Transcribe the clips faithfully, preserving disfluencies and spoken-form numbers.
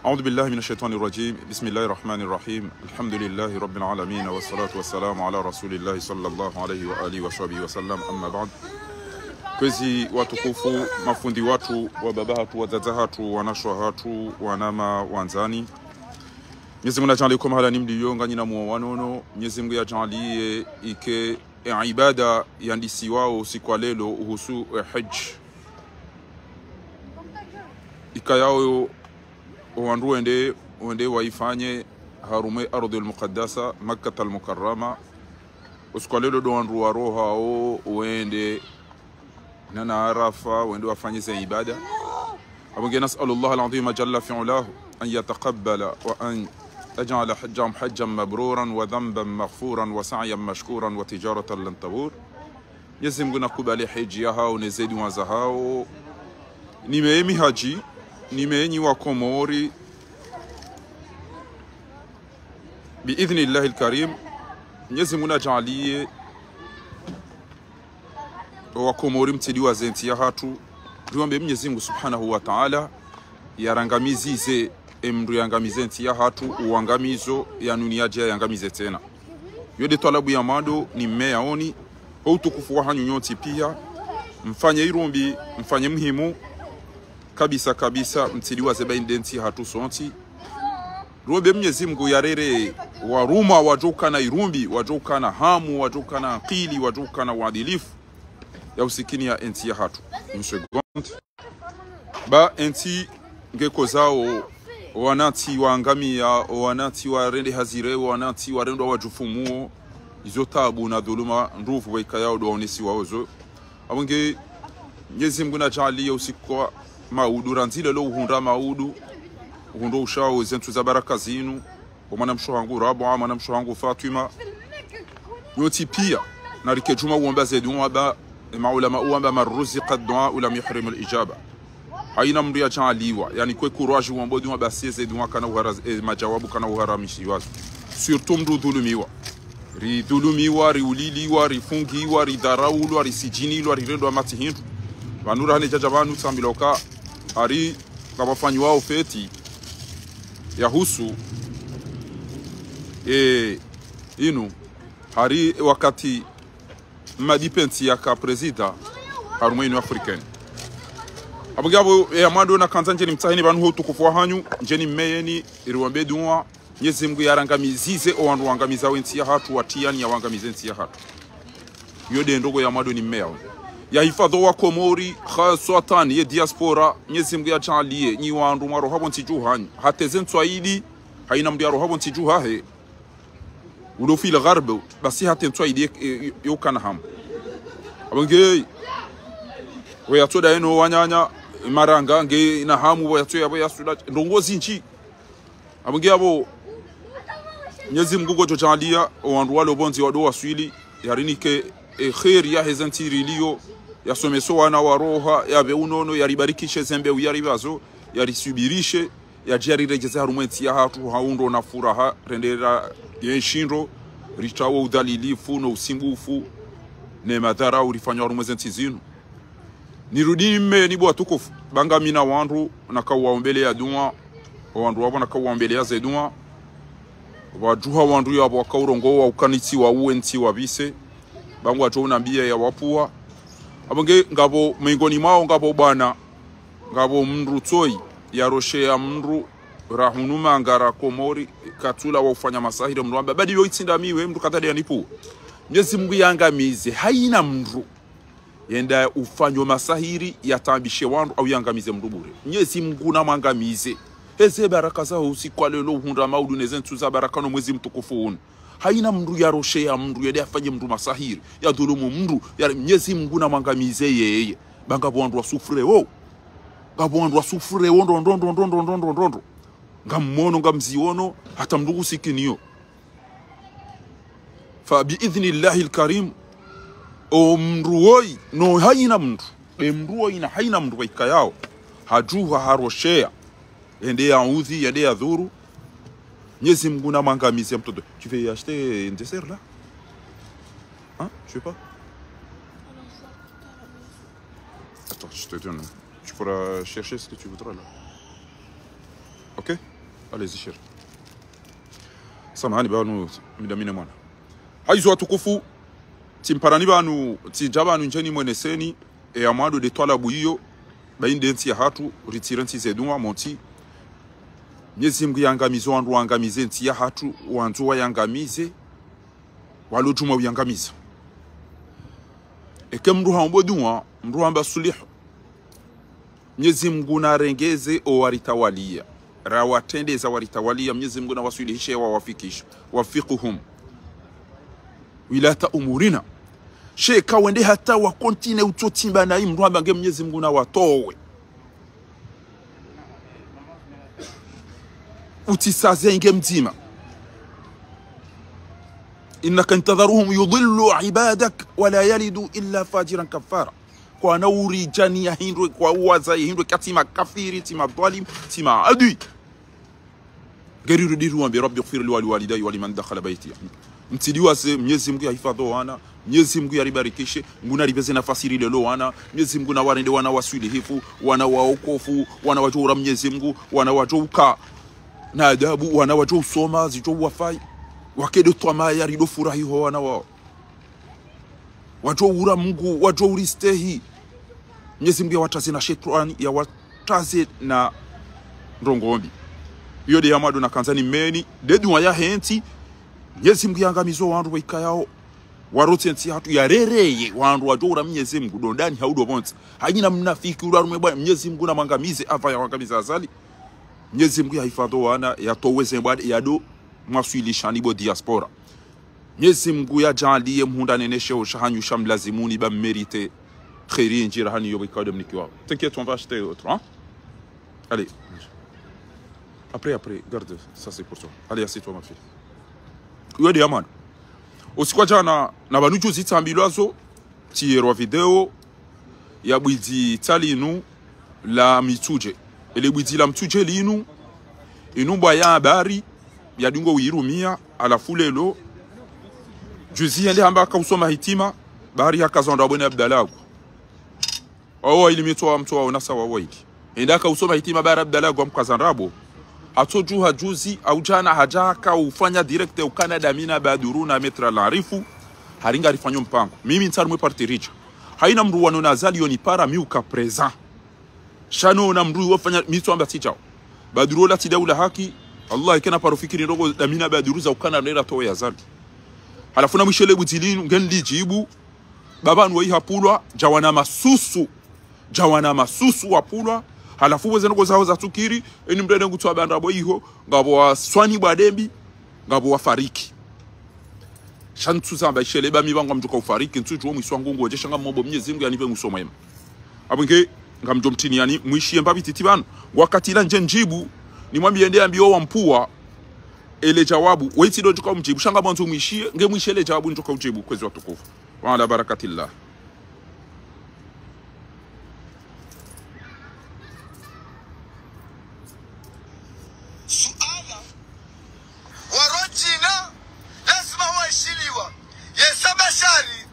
أعوذ بالله من الشيطان الرجيم. بسم الله الرحمن الرحيم. الحمد لله رب العالمين، والصلاة والسلام على رسول الله صلى الله عليه وآله وصحبه وسلم. أما بعد. Kwezi watukufu, mafundi watru, wababa hatru, wadzadze hatru, wanashe hatru, wananya wandzani. Mwenyezi Mungu nadjaanliye ko mahala ni mliyo, nganyi na muo wa nono. Mwenyezi Mungu yadjaanliye ike e ibada yandisiwao usiku wa leo uhusu e hija. Ikayao o wandru wende, wende waifanye harumwa e ardhul muqaddasa, Makkah al-Mukarrama. Usiku wa leo ndo wandru warohao wende nana Arafa, wende wafanye ze ibada. Apvo nge نسأل الله العظيم جل في علاه أن يتقبل وأن يجعل حجهم حجا مبرورا وذنبا مغفورا وسعيا مشكورا وتجارة لن تبور. Mwenyezi Mungu nakubali hija yahao ne ze dua zahao. Ni menyi haji, ni menyi wa Komori. بإذن الله الكريم. Mwenyezi Mungu nadjaanliye o wa Komori mtiliwa ze ntsi yahatru. Riombe Mwenyezi Mungu Subhanahu wa Ta'ala yarangamizize, e mndru yangamize ntsi yahatru, uangamizo ya nuni yadje yangamize tsena. Yo nde twalabu ya mwando ni mmeyaoni, ho utukufu wahanyu nyontsi pia, mfanye irumbi, mfanye muhimu, kabisa kabisa, mtiliwa ze baina de ntsi yahatru sontsi. Riombe Mwenyezi Mungu yarere warumwa wadjokana irumbi, wadjokana hamu, wadjokana akili, wadjokana uadilifu ya usikiniya e ntsi yahatru. Une seconde. Ba e ntsi nge kozao, o wanantsi waangamiya, o wanantsi warende hazire, o wanantsi warendwa wadjufumuo, izo tabu na dhuluma ndrufu waikayao ndo waonesiwao zo. Apvo nge Mwenyezi Mungu nadjaanliye usiku wa maudu, randzi leo uhundra maudu, uhundra ushao ze ntsu za baraka zinu, o mwanamshe hangu Rabwa, mwanamshe hangu Fatwima. Nyontsi pia, narike djuma uomba ze dua ba, e maulama uomba من رزق الدعاء لم يحرم الإجابة. Haina mndru yadjaanliwa, yani kwe courage uomba dua basi ze dua kana uhara-, e majawabu kana uharamishiwa zo. Surtout mndru udhulumiwa. Ridhulumiwa, riuliliwa, rifungiwa, ridharaulwa, risijinilwa, rirendwa matsi hindru. Pvanu rahane djadja pvanu tsambilwa uka hari ngapvafanyiwao feti yahusu, e, inu, hari wakati Madipensi yaka prezida harumwa Union Africaine. Apvo nge apvo, e, ya mwando nakandza ndjeni mtsaheni pvanu ho utukufu wahanyu, ndjeni mmeyeni, iri wambe dua, Mwenyezi Mungu yarangamizize o wandru wangamiza we ntsi yahatru, watiyani ya wangamize ntsi yahatru. Yo nde ndrongoo ya mwando ni mmeya. Ya hifadhwi wa Komori, khaswatan ye diaspora, Mwenyezi Mungu yadjaanliye, nyi wandru mwaroha pvo ntsi dju hanyu. Hata ze ntswa idi, haina mndru yaroha pvo ntsi dju hahe. Ulo fil gharb, basi hata ntswa idi ye, ye, ye ukana hamu. Apvo nge, we yatsoda yeno wananya, maranga, nge na hamu, we yatsoya, we yasuda, ndrongoo zindji. Apvo nge apvo, Mwenyezi Mungu ngodjo djaanliya, o wandru walo pvondze wado waswili, yarinike, e, kheri yahe ze ntsi riliyo, yasomese o wana waroha, yapve unono, yaribarikishe ze mbeu yaripvazo, yarisubirishe, yadje yariredjeze harumwa e ntsi yahatru, ha undro na furaha, rendelee ye nshindo, ritsawe udhalilifu, no usumbufu, ne madhara urifanyao harumwa ze ntsi zinu. Nirudi nimmeyeni bo watukufu, ba ngamina wandru, nakauwaombeleya dua, o wandru wapvo nakauwaombeleya ze dua, pvadjuha wandru yapvo wakaurongowa ukanitsi wa uwe ntsi wapvise, ba ngwadjo unambiya ya wapvuwa. Apvo nge ngapvo mengoni mwawo ngapvo bwana, ngapvo mndru tsoyi, yarosheya mndru, rahunu manga ra Komori, katsula wa ufanya masahiri, mndru wamba, badi yo itsinda miwe, mndru katsadi yanipvuwa. Mwenyezi Mungu yangamize, haina mndru yenda ufanyo masahiri, yataabishe wandru, au yangamize mndru bure. Mwenyezi Mungu namwangamize. Heze baraka zaho usiku wa leo uhundra maudu ne ze ntsu za baraka no mwezi mtukufu unu. Haina mndru yarosheya mndru, yende yafanye mndru masahiri, yadhulumu mndru, ya Mwenyezi Mungu namwangamize yeye. Ba ngapvo wandru wasufureo. Ngapvo wandru wasufureo, ndro, ndro, ndro. Ngammono, ngamziono, hata mndru kusikiniyo. Fa bi idhnillahi lkarim, o mndru woyi, no haina mndru, nde mndru woyi na haina mndru waikayao, hadjuha harosheya, yende yaudhi, yende yadhuru, Mwenyezi Mungu namwangamize mtoto. Tu veux acheter un dessert là ? Hein ? Tu veux pas ? Attends, je te donne. Tu pourras chercher ce que tu voudras là. Ok ? Allez-y, chéri. Samahani pvanu, mida mine mwana. Hayizo watukufu, tsimparani pvanu, tsidja pvanu ndjeni mweneseni, e ya mwando nde twalabu iyo, bayi nde ntsi yahatru, ritsire ntsi zedu wa montsi. Mnyezi Mngu yangamize wandru wangamize ntsi yahatru, wandzo wayangamize, walo djumwa uyangamiza. Eke mndru haombo dua, mndru hamba sulihu. Mnyezi Mngu narengeze owaritawaliya. Rawatrendeza waritawaliya, Mnyezi Mngu nawaswilihishe, wawafikishe. وفقهم ولاة أمورنا. Sheka wende hata wa continue utsotsimba nayi mndru hamba nge Mnyezi Mngu nawatowe. Utsisaze nge mdzima. إنك إن تذرهم يضلوا عبادك ولا يلدوا إلا فاجرا كفارا. Kwana uridjaniya hindru, kwa uwaza hindru, ka tsi makafiri, tsi madhwalim, tsi maadui. Ngeri rudi ruwambe, رب اغفر لي ولوالدي ولمن دخل بيتي. Mtsidiwaze, Mnyezi Mngu yahifadhwi wana, Mnyezi Mngu yaribarikishe, Mngu naripveze nafasi rilele wana, Mnyezi Mngu nawarende wana waswilihifu, wana waokofu, wana wadjo ura Mnyezi Mngu, wana wadjo uka na adabu, wana wadjo usoma, zidjo uwafayi. Wake ndo twamaya rido furahi ho wana wao. Wadjo ura Mngu, wadjo uristehi. Mnyezi Mngu yawatraze na shetwani, yawatraze na ndrongoo mbi. Iyo nde ya mwando nakandza nimeni, nde dua yahe ntsi, Mnyezi Mngu yangamize wandru waikayao, warotse ntsi yahatru yarereye, wandru wadjo ura Mnyezi Mngu, ndo ndani hau ndo pvondze. Hayina mnafiki ula harumwa bwana, Mnyezi Mngu namwangamize, apva yawangamiza Azali. Mnyezi Mngu yahifadhwi wana, yatowe ze mbwade, yado mwaswilishani bo diaspora. Mnyezi Mngu yadjaaliye mhundrane ne sheo shahanyu shamlazimuni ba mérité kheri ndjira hanyu yo bikao nde mnikiwao. T'inquiète, on va acheter autre, hein? Allez. Après, après, garde, ça c'est pour toi. Allez, assieds-toi, ma fille. Iyo nde ya mwando. Usiku wa djana, na pvanu djuzi tsambilwazo, tsi yerwa video, ya bwidzi tsa linu la Mitsudje. Ele bwidzi la Mitsudje linu, inu mbwa ya habari, ya dingo uyirumia, halafu lelo, djuzi yende hamba haka usoma hitima, bahari haka zandra bwene Abdallah Agwa. Wawo wayili mitso wa mtso wa unasa wawo wayili. Yende haka usoma hitima bahari Abdallah Agwa mkaza ndrabo. Hatsodjuha djuzi, au djana hadja haka ufanya direct ukana damina Baduru na Maître Larifu, hari ngarifanyo mpango. Mimi ntsi harumwa e parti ridja. Hayina mndru wanu na Azali yo nipara mi uka présent. Sha no na mndru wafanya mitso amba tsidjao. Baduru ola tsi daula haki, Allah ikena paro fikiri ndrongo damina Baduru za ukana nera towe Azali. Halafu namwishe le bwidzi linu, nge nilidjibu, ba pvanu wayi hapvulwa, djawana masusu. Djawana masusu wapvulwa, halafu weze ndrongo zaho zatsukiri, eni mndru ene ngutso abanda bo iho, ngapvo waswani bwade mbi, ngapvo wafariki. Sha ntsu zamba ishe le ba mi pvangu ngamdjoka ufariki, ntsudjuwa mwiso wangu ngodje sha ngamombo Mnyezi Mngu yanipve mwiso mwema. Apvo nge ngamdjo mtrini yani, mwishiye mbapvi titi pvanu. Wakati ila ndje ndjibu, nimwambiye nde yambiyo wampvua, ele djawabu, wetsi ndo ndjoka umdjibu, sha ngamwandzo mwishiye, nge mwishiye ele djawabu ndjoka udjibu, kwezi watukufu. وعلى بركة الله. Suala, warojina, lazima waishiliwa. Yesa Bashari,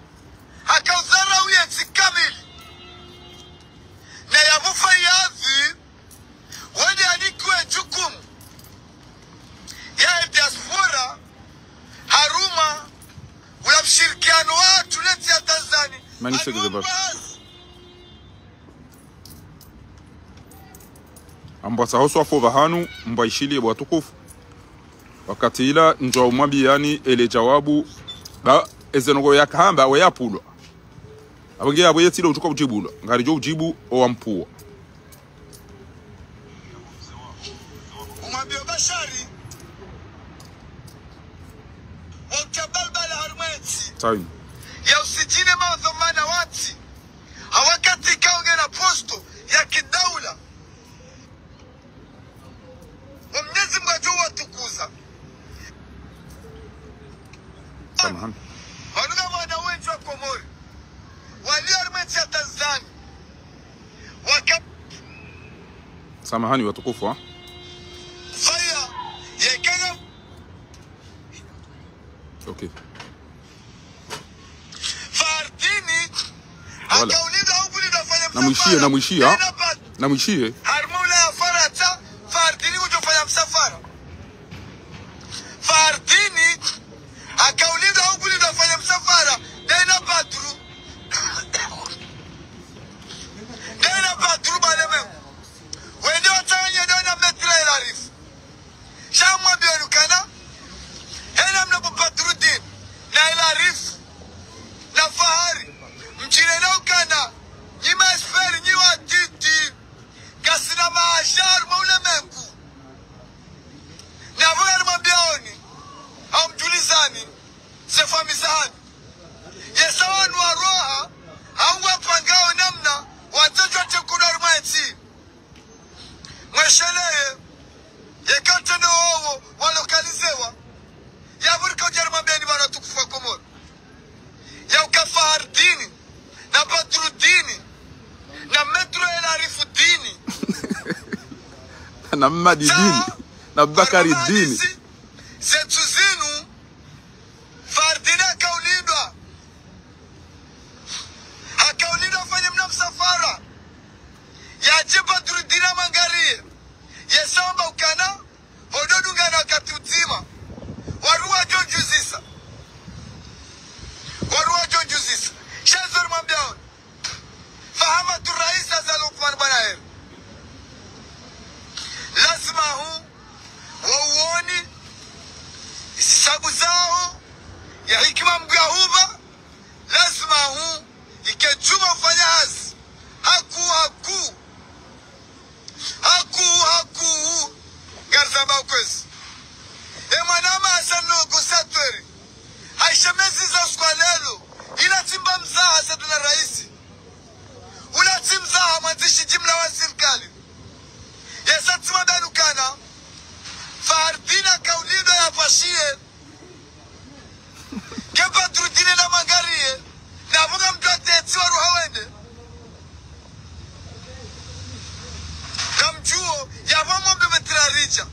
haka udharau yentsi kamili. Na ya Mufa Yadhi, wende anikiwe jukumu ya diaspora, harumwa ula mshirikiano wa tuleti ya Tanzania. Mani sekeze basi. Ambwa saho swafu pvahanu, mbwa ishiliye bo watukufu. Wakati ila ndjo umwambiyani ele djawabu, ba, eze ndrongo yakahamba, we yapvulwa. Apvo nge apvo yetsi ndo udjoka udjibulwa, ngaridjo udjibu owampvua. Umwambiyo Bashari, wa utabalbala harumwa entsi. Time. Ya usidjine maudhumana wantsi. Ha wakati kaungena posto ya kidaula. Wa Mnyezi Mngu adjo watukuza. Samahani. Wanu nga wana wendji wa Komori. Wali harumwa entsi ya Tanzania. Waka- Samahani watukufu, ha? Faya, yekega. Okay. Fardini, voilà. Akaulinda huku linda fanya msafara. Namwishiye, namwishiye, ha? Namwishiye. Harumwa ula ya Farantsa, Fardini kudjofanya msafara. Yeka mtrendo wowo walokalizewa, yapvo rika udja rimwambiyeni pvanu watukufu wa Komori, yauka Fahardini, na Badrudini, na Maître El Arifudini, Na Mmadidini, na Bakaridini. Zetsu zinu, Fahardini hakaulindwa. Hakaulindwa afanye mna msafara. Yadje Badrudini amwangariye. Yesamba ukana, hodo dungana wakati udzima. Waruwa djondjuzisa. Waruwa djondjuzisa. Sha zo rimwambiyao. Fahamatu raisi Azali Lukman Bwana Heri. Lazima hu, wawoni, zisabu zaho, ya hikima Mngu yahupva, lazima hu, ike djuma ufanya hazi. Haku, haku. Haku, haku. Ngarizamba ukwezi. E mwanama Hassan Nogo Satweri. Haishemezi za usiku wa lelo. Ila tsimba mzaha Saidina Raisi. Ula tsi mzaha mwandzishi jimla wa sirikali. Yesa tsimwambiyani ukana. Fahardini hakaulindwa yapvashiye. Ke Badrudini namwangariye, napvo ngamdjo atetsi waruha wende. Ngamdjuo, yapvo mwambe metraridja.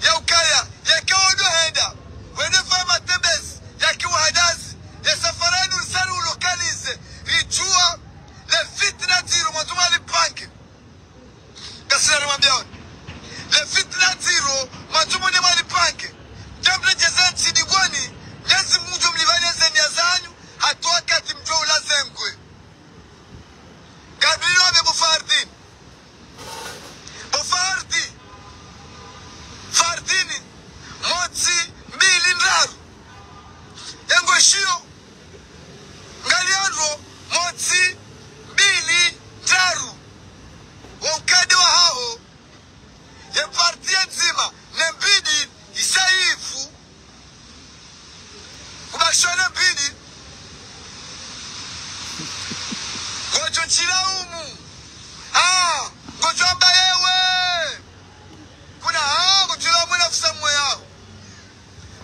Yaukaya, yeke wodo henda. Wende faya matembezi, yaki uhadazi. Ye safara yinu risari ulokalize. Ridjua, le fitna dziro, mwandzo mwalipange. Ngasina rimwambiyao. Le fitna dziro, mwandzo mwende mwalipange. Djamre djeza ntsi dibwani, Mnyezi Mngu djo mlipvani ze niya zanyu, hata wakati mdjo ula zengwe. Kabili wabe bo Fahardini. Bo Fahardi. Fahardini. Motsi, mbili, ndraru. Engwe shiyo. Ngaliyandro, motsi, mbili, ndraru. Wo ukadi wahaho, ye parti ye ndzima, ne mbidi, isaifu. Kubashone mbidi. Ngodjo ntsilaumu. Ah, ngodjo amba yewe. Kuna, ah, ngodjo laumu nafsi mwe yaho.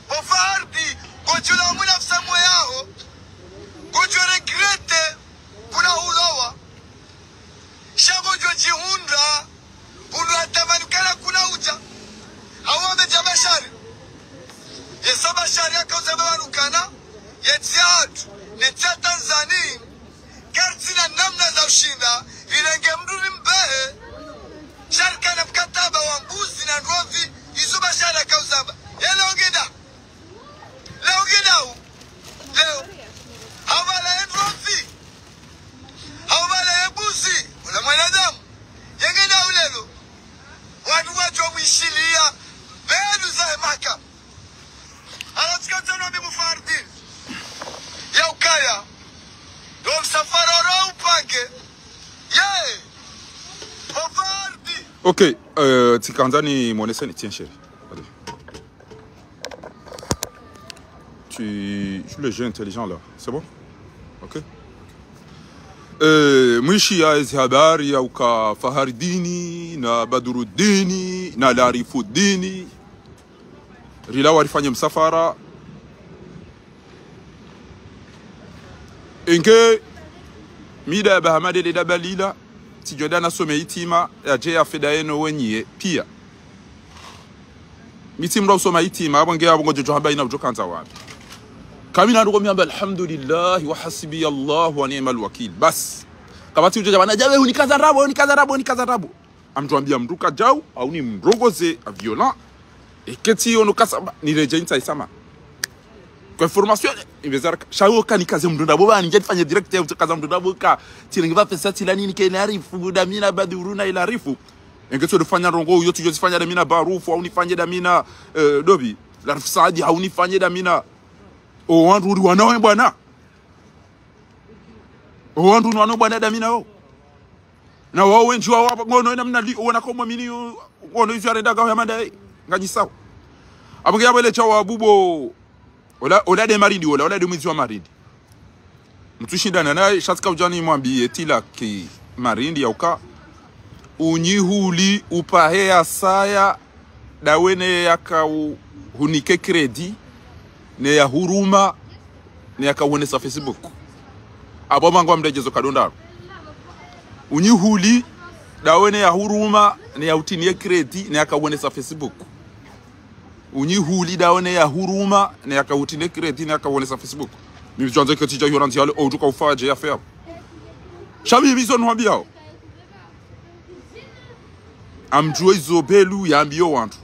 Bo Fahardi, ngodjo laumu nafsi mwe yaho. Ngodjo regretter kuna hulowa. Sha ngodjo djihundra, undru atamani ukana kuna udja. Hawu wamedja Bashari. Yesa Bashari yakauza be wanu ukana, ye ntsi yahatru, ne ntsi ya Tanzania, karitsina namna za ushinda, rirenge mndru rimbehe. Sha rikana mkataba wa mbuzi na ndrovi, izo Bashari yakauza amba. Yele ongeda. Leo ngedau. Leo. Hapvala ye ndrovi. Hapvala ye mbuzi. Ula mwanadamu. Ye ngedau lelo. Wanu wadjo mwishiliya. Belu za hemaka. Ala tsika tsano mbi bo Fahardi. Yaukaya. Ndo msafara oro upange. Ye. Bo Fahardi. Ok, euh, tsikandza nimwoneseni, tiens, chéri. Allez. Tu joues le jeu intelligent là, c'est bon ? Ok. Eh, mwishiya ezi habari ya uka Fahardini, na Badrudini, na Larifudini. Rila warifanye msafara. Inge, mida ya Bahamade le dabalila, tsidjo enda nasome itima, yadje ya feda yeno wenyiye, piya. Mi tsi mndru usoma itima, apvo nge apvo ngodjo hamba ina udjo kandza wami. Kamina ndoko mi hamba, alhamdulillahi wa hasbiyallahu wa ni'mal wakil. Basi. Kapvatsi udjo dja pvanu djawe, unikaza ndrabo, unikaza ndrabo, unikaza ndrabo. Amdjo ambiya mndru kadjau, au nimrongoze, a violent. Eka tsi ono kasamba, niredjeyi ntsahisama. Kwa information, ivezaraka. Sha yo kanikaze mndru ndrabo pvanu, ndje nifanye direct, ya utakaza mndru ndrabo ka. Tsirenge pvapvesa tsila nini ke Larifu, damina Baduru na Ilarifu. Enge tso dofanya ndrongo, uyo tsidjo zifanya damina Barufu, au nifanye damina, eh, Dobi. Larifu Saadi, au nifanye damina. O wandru uri wanawe bwana. O wandru uri wanawe bwana damina o. Na wao wendji wao apvo ngono ina mna li, wana komo mini, ngono izo yarenda ngao ya manda, nganyi sawa. Apvo nge yapvo ele djawabu bo. Ola, ola de maridi, ola, ola de mwidzi wa maridi. Mtsushindana naye, sha tsika udja nimwambiye tila ki marindi ya uka. Unyihuli, upahe ya saya, dawe ne yaka u-, hunike crédit, ne ya huruma, ne yaka uonesa Facebook. Abo mangu amdejezo kadondaro. Unyihuli, dawe ne ya huruma, ne ya utinie crédit, ne yaka uonesa Facebook. Unyihuli, dawe ne ya huruma, ne yaka utinie crédit, ne yaka uonesa Facebook. Mimi djwandzo ketsi dja yora ndzihale, oudjuka ufa dje ya fea. Sha mimi zo nwambiao. Amdjuwe izo Belu yambiyo wandru.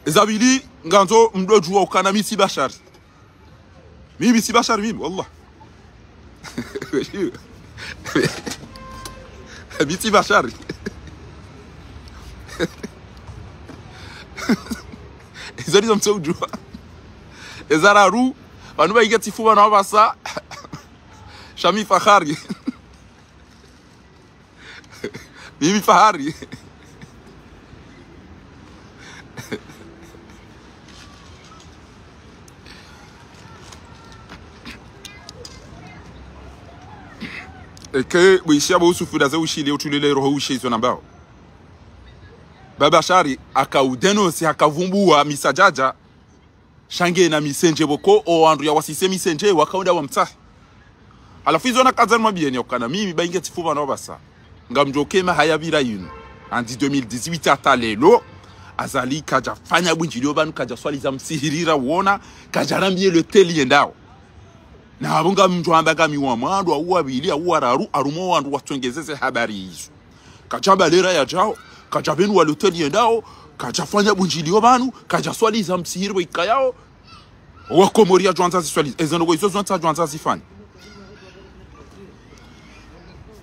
Eza pvili, ngandzo mdodjuwa ukana mi tsi bashari. Mimi tsi bashari mimi, wallah. Mi tsi bashari. Izo ndizo mtsoudjuwa. Eza raru, pvanu pvainge tsifu pvanu apvasa. Sha mi fahari. Mimi fahari. Eke, bwishiya bo usufu daze ushile utulile roho ushe izo nambao. Baba Shari, haka udénoncer, haka vumbuwa misadjadja. Sha nge na misendje pvoko, owandru yawasise misendje, wakaunda wamtsahe. Halafu izo nakandza nimwambiyeni ukana, mimi pvainge tsifu pvanu apvasa. Ngamdjo kema haya pvira yinu. Handi deux mille dix-huit hata lelo, Azali kadjafanya bwindjiliyo pvanu, kadjaswali za msihirira wona, kadjarambiye l'hôtel yendao. Na apvo ngamdjo amba ngami wa mwando, au wa pvili, au wa raru, harumwa owandru watsongezeze habari izo. Kadjamba lera yadjao, kadjapvenuwa l'hôtel yendao, kadjafanya bwindjiliyo pvanu, kadjaswali za msihiri pvo ikayao. Wakomori yadjwandza ziswali, eze ndrongo izo zontsi yadjwandza zifanye.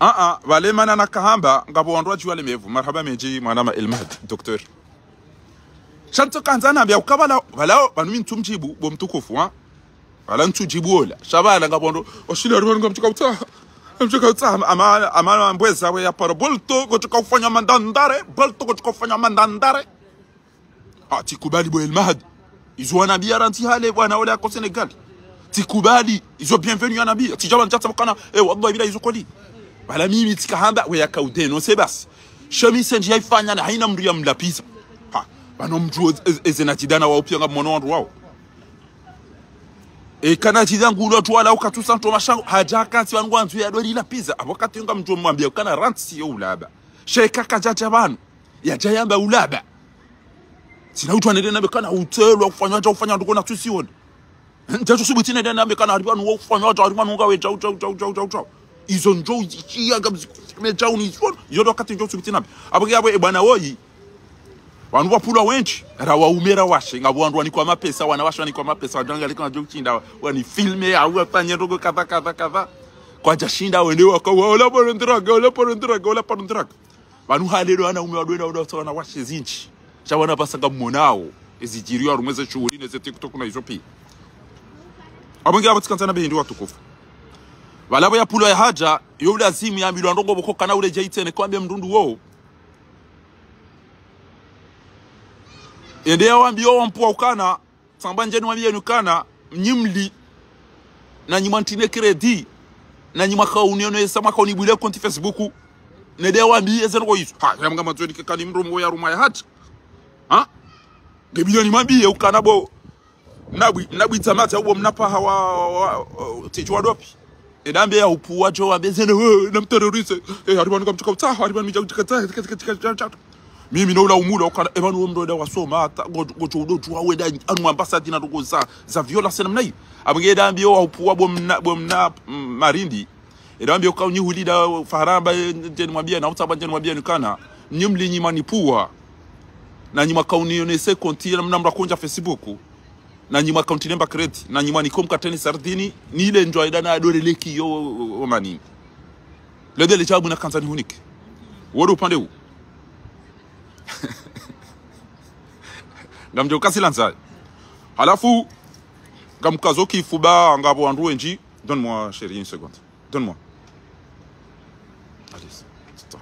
Aa, pvale mana nakahamba, ngapvo wandru wadjiwa le mevu. Marahaba mendji, mwanama El Mahdi, docteur. Sha ntsokandza nambiya uka pvala, pvala, pvanu mi ntsumdjibu, bo mtukufu, ha? Pvala ntsudjibu ola. Sha pvala ngapvo wandru, oshile ari pvanu ngamdjoka utsaha. Ngamdjoka utsaha, ama, ama, ama mbweza we ya paro. Bolto, ngodjoka ufanya mandandare. Bolto, ngodjoka ufanya mandandare. Ah, tsikubali bo El Mahdi. Izo wanambiya rantsi hale, bwana ole ako Sénégal. Tsikubali, izo bienvenue wanambiya. Tsidjaba ntsatsa mkana, eh, wallahi bila izo koli. Pvala mimi tsikahamba, we yaka udénoncer basi. Sha mi sendji yaifanya na haina mndru yamlapviza. Ha, pvanu mdjuwe eze, eze nadjidana wao piya ngamwono wandru wao. E kana djidha ngulo tu wala ukatsusa ntoma shangu, hadja kantsi pvanu ngwandzo yadori lapviza. Apvo wakati ngamdjo mwambiya ukana rantsi yo ulaba. Sha eka kadjadja pvanu. Yadja yamba ulaba. Tsina utru anende nambe kana utselwa kufanya, hadja ufanya ndrongo na tsusione. Ndjadjo subuti nende nambe kana hari pvanu wo ufanya, hadja hari pvanu ngawe djau, djau, djau, djau, djau, djau. Izo ndjo uzikia ngamzi-, me djau ni izo. Izo ndo wakati ndjo subuti nambe. Apvo ke apvo e bwana woyi. Wanu wapvulwa wendji. Ra waume ra washe. Ngapvo wandru wanikwa mapesa, wanawashe wanikwa mapesa. Wadjanga lika wadjo kushinda. Wanifilme, au wafanye ndrongo kadha, kadha, kadha. Kwadjashinda wende waka, wa, ola paro ndraga, ola paro ndraga, ola paro ndraga. Pvanu halelo wanaume wadwenda, wadwa, wanawashe zindji. Sha wana pvasa ngamwonao. Ezidjiriyo harumwa eze shuhuli, neze TikTok na izo piya. Apvo nge apvo tsikandza nambe hindri watukufu. Pvala pvo yapvulwa yahadja, yo ulazimu yambilwa ndrongo pvoko kana ule djaitsene kwambe mndru ndo wo. Ende yawambiyo wampvwa ukana, tsamba ndjeni wambiye nukana, mnyi mli, na nyi mwantrine crédit, na nyi mwaka uniono esa mwaka unibwile konti Facebook. Nende yawambiye eze ndrongo izo. Ha, yamnga madzweni kekani mndru mwo yarumwa yahadja. Ha? Ngebidi nimwambiye ukana bo, nabwi, nabwi tsamati, au bo mnapaha wa, wa, wa, tsidjuwa dopvi. Enda ambe ya upvuwa djo, ambe zene, we, na mterroriste. Eh, hari pvanu ngamdjoka utsaha, hari pvanu mi dja utsaha, tsaka, tsaka, tsaka, tsaka, tsaka. Mimi no ula umula, ukana, e pvanu wo mndru enda wasoma, ata, ngo, ngodjo udo djuwa, wenda, anu ambassade na ndrongo za, za violence namna iyo. Apvo nge enda ambe yo wa upvuwa bo mna, bo mna, mm, marindi. Enda ambe yo ka unyihuli da, faharamba, eh, ndjeni mwambiye, na utsamba ndjeni mwambiye nukana. Nyi mli nyi mwanipvuwa. Na nyi mwaka unionese konti, na mna mndru akondja Facebook. Na nyi mwaka untrine mba crédit, na nyi mwaniko mkateni sardini, ni ile ndjo ida na adore leki yo, o, o, o mani. Lede le djabu nakandza nihunike. Wo ndo upande wu. Ngamdjo kasi landzaye. Halafu, ngamkazo kifu ba, ngapvo wandru wendji. Donne-moi, chérie, une seconde. Donne-moi. Allez, c'est ça.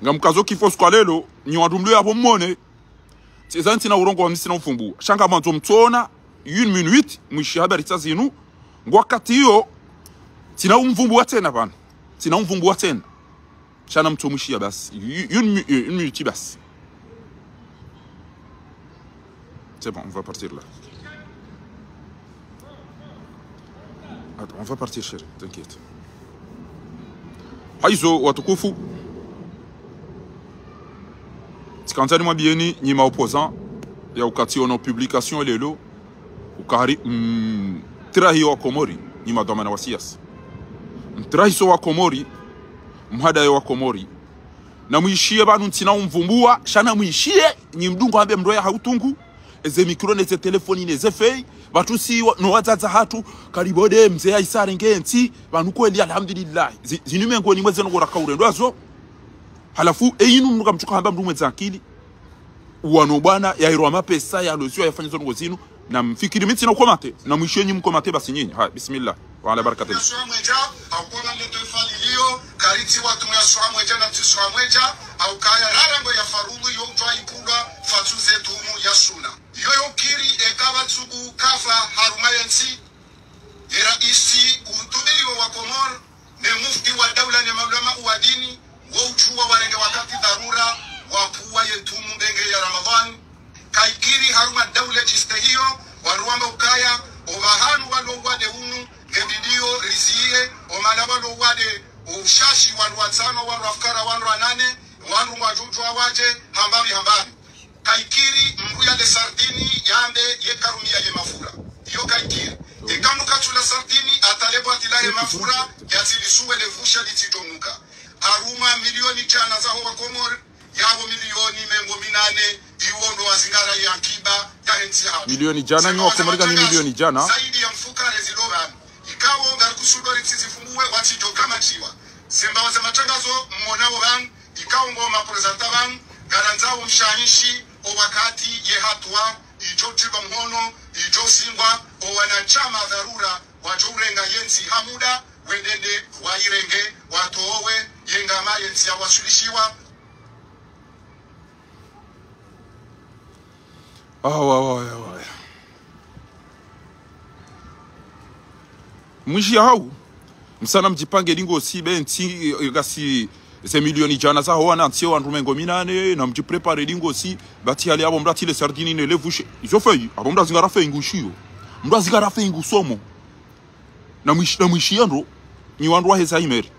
Ngamkazo kifu siku wa lelo, nyi wandru mlio yapvo mwone. Tseza ntsina urongowa mi tsina ufumbuwa. Sha ngamwandzo mtsona, une minute, mwishiye habari tsa zinu. Ngo wakati iyo, tsina umvumbuwa tsena pvanu. Tsina umvumbuwa tsena. Sha na mtso mwishiya basi. Une mi-, une minute basi. C'est bon, on va partir là. Attends, on va partir, chérie, t'inquiète. Hayizo, watukufu. Tsikandza nimwambiyeni, nyi ma opposants, ya ukati ono publication lelo, ukari, mm, mtrahi wa Komori, nyi madhwamana wa siasa. Mtrahiso wa Komori, mhadayo wa Komori. Namwishiye pvanu ntsina umvumbuwa, sha namwishiye, nyi mdungo hambe mndru ya hautungu, eze mikro neze telefoni neze fei, pvatsu si wa-, no wadzadze hatru, karibu nde mze ya isa arenge ntsi, pvanu kweli alhamdulillah. Zi-, zinu mengoni mwa ze ndrongoo raka urendwa zo. Halafu, e inu mndru kamtsuka hamba mndru mwendza akili. Wanu bwana, ya irwa mapesa, ya loziwa, ya fanya zo ndrongoo zinu. Namfikiri mi ntsina ukomante. Namwishiye nyi mkomante basi nyinyi. Haya, bismillah. Wa ala barakatillah. Sura mwedja, au kona le twaifa lilio, karitsi watumu ya sura mwedja na tsi sura mwedja, au kaya rara ngo ya farudhu yo utwa ipulwa, fatsu ze tumu ya suna. Yoyo kiri eka pvatsubu kafa harumwa yentsi, ye raisi utubiliwa wa Komori, ne mufti wa daula ne maulama wa dini, wo udjuwa warenge wakati dharura, wapvuwa ye tumu mbenge ya Ramadhani. Kaikiri harumwa daula djiste hiyo, wandru wamba ukaya, opvahanu walo wade unu, nge bidiyo riziye, omala walo wade, ushashi wandru watsano, wandru wafukara, wandru wanane, wandru ngwadjudjuwa wadje, hambapvi hambapvi. Kaikiri mndru yale sardini yambe ye karumiya ye mafura. Iyo kaikiri. Eka mndru katsula sardini, atale bwati lahe mafura, yatsi lisuwe le vusha litsi tomuka. Harumwa miliyoni djana zaho wa Komori, yapvo miliyoni mengo minane, iwo ndo wazingara ya akiba, ya hentsi hatru. Miliyoni djana, nyi wa Komori ka ni miliyoni djana. Zaidi ya mfukare zilo pvanu. Ikao ngari kusudo ritsi zifumbuwe watsi djo kama ndziwa. Zembawa za matrangazo, mmonao pvanu, ikao ngo maprezanta pvanu, ngarandzao mshahishi, o wakati ye hatuwa, idjo tilwa mhono, idjo singwa, o wanashama dharura, wadjo urenga yentsi ha muda, wendende, wayirenge, watowe, ye ngama yentsi ya wasulishiwa. Awa, awa, awa. Mwishiya hau, msana mdjipange lingosi, be ntsi, eh, ngasi ze miliyoni djana zaho wana ntsi wandru mengo minane, na mdjiprepare lingosi, bati hali apvo mndru atile sardini ne le vushe. Izo fei, apvo mndru azingara fei ngushiyo. Mndru azingara fei ngusomo. Namwish-, namwishiya ndro, nyi wandru wa heza imeri.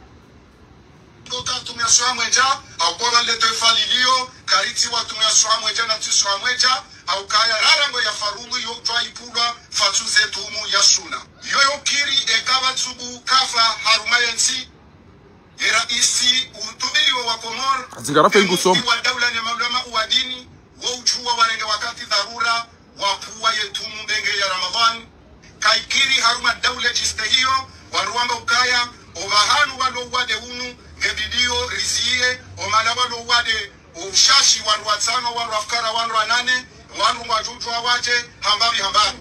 Kota tumu ya sura mwedja, au kona le twaifa lilio, karitsi watumu ya sura mwedja na tsi sura mwedja, au kaya rara ngo ya farudhu yo utwa ipulwa, fatsu ze tumu ya suna. Yoyo kiri eka pvatsubu kafa harumwa yentsi, ye raisi utubiliwa wa Komori, azingara fei ngusomo. Mufti wa daula ne maulama wa dini, wo udjuwa warenge wakati dharura, wapvuwa ye tumu mbenge ya Ramadhani. Kaikiri harumwa daula djiste hiyo, wandru wamba ukaya, opvahanu walo wade unu, nge bidiyo riziye, omala walo wade, ushashi wandru watsano, wandru wafukara, wandru wanane, wandru ngwadjudjuwa wadje, hambapvi hambapvi.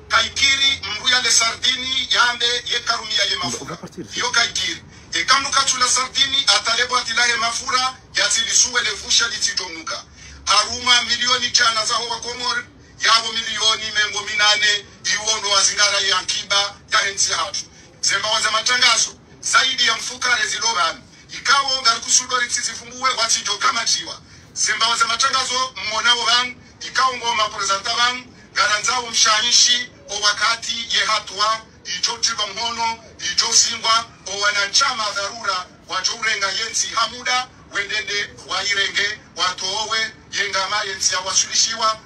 Kaikiri mndru yale sardini, yambe ye karumiya ye mafura. Iyo kaikiri. Eka mndru katsula sardini, atale bwati lahe mafura, yatsi lisuwe le vusha litsi tomuka. Harumwa miliyoni djana zaho wa Komori, yapvo miliyoni mengo minane, iwo ndo wazingara ya akiba, ya hentsi hatru. Zembawa za matrangazo, zaidi ya mfukare zilo pvanu. Ikao ngari kusudo ritsi zifumbuwe watsi djo kama ndziwa. Zembawa za matrangazo, mmonao pvanu, ikao ngo maprezanta pvanu, ngarandzao mshahishi, o wakati ye hatuwa, idjo tilwa mhono, idjo singwa, o wanashama dharura, wadjo urenga yentsi ha muda, wendende, wayirenge, watowe, ye ngama yentsi ya wasulishiwa.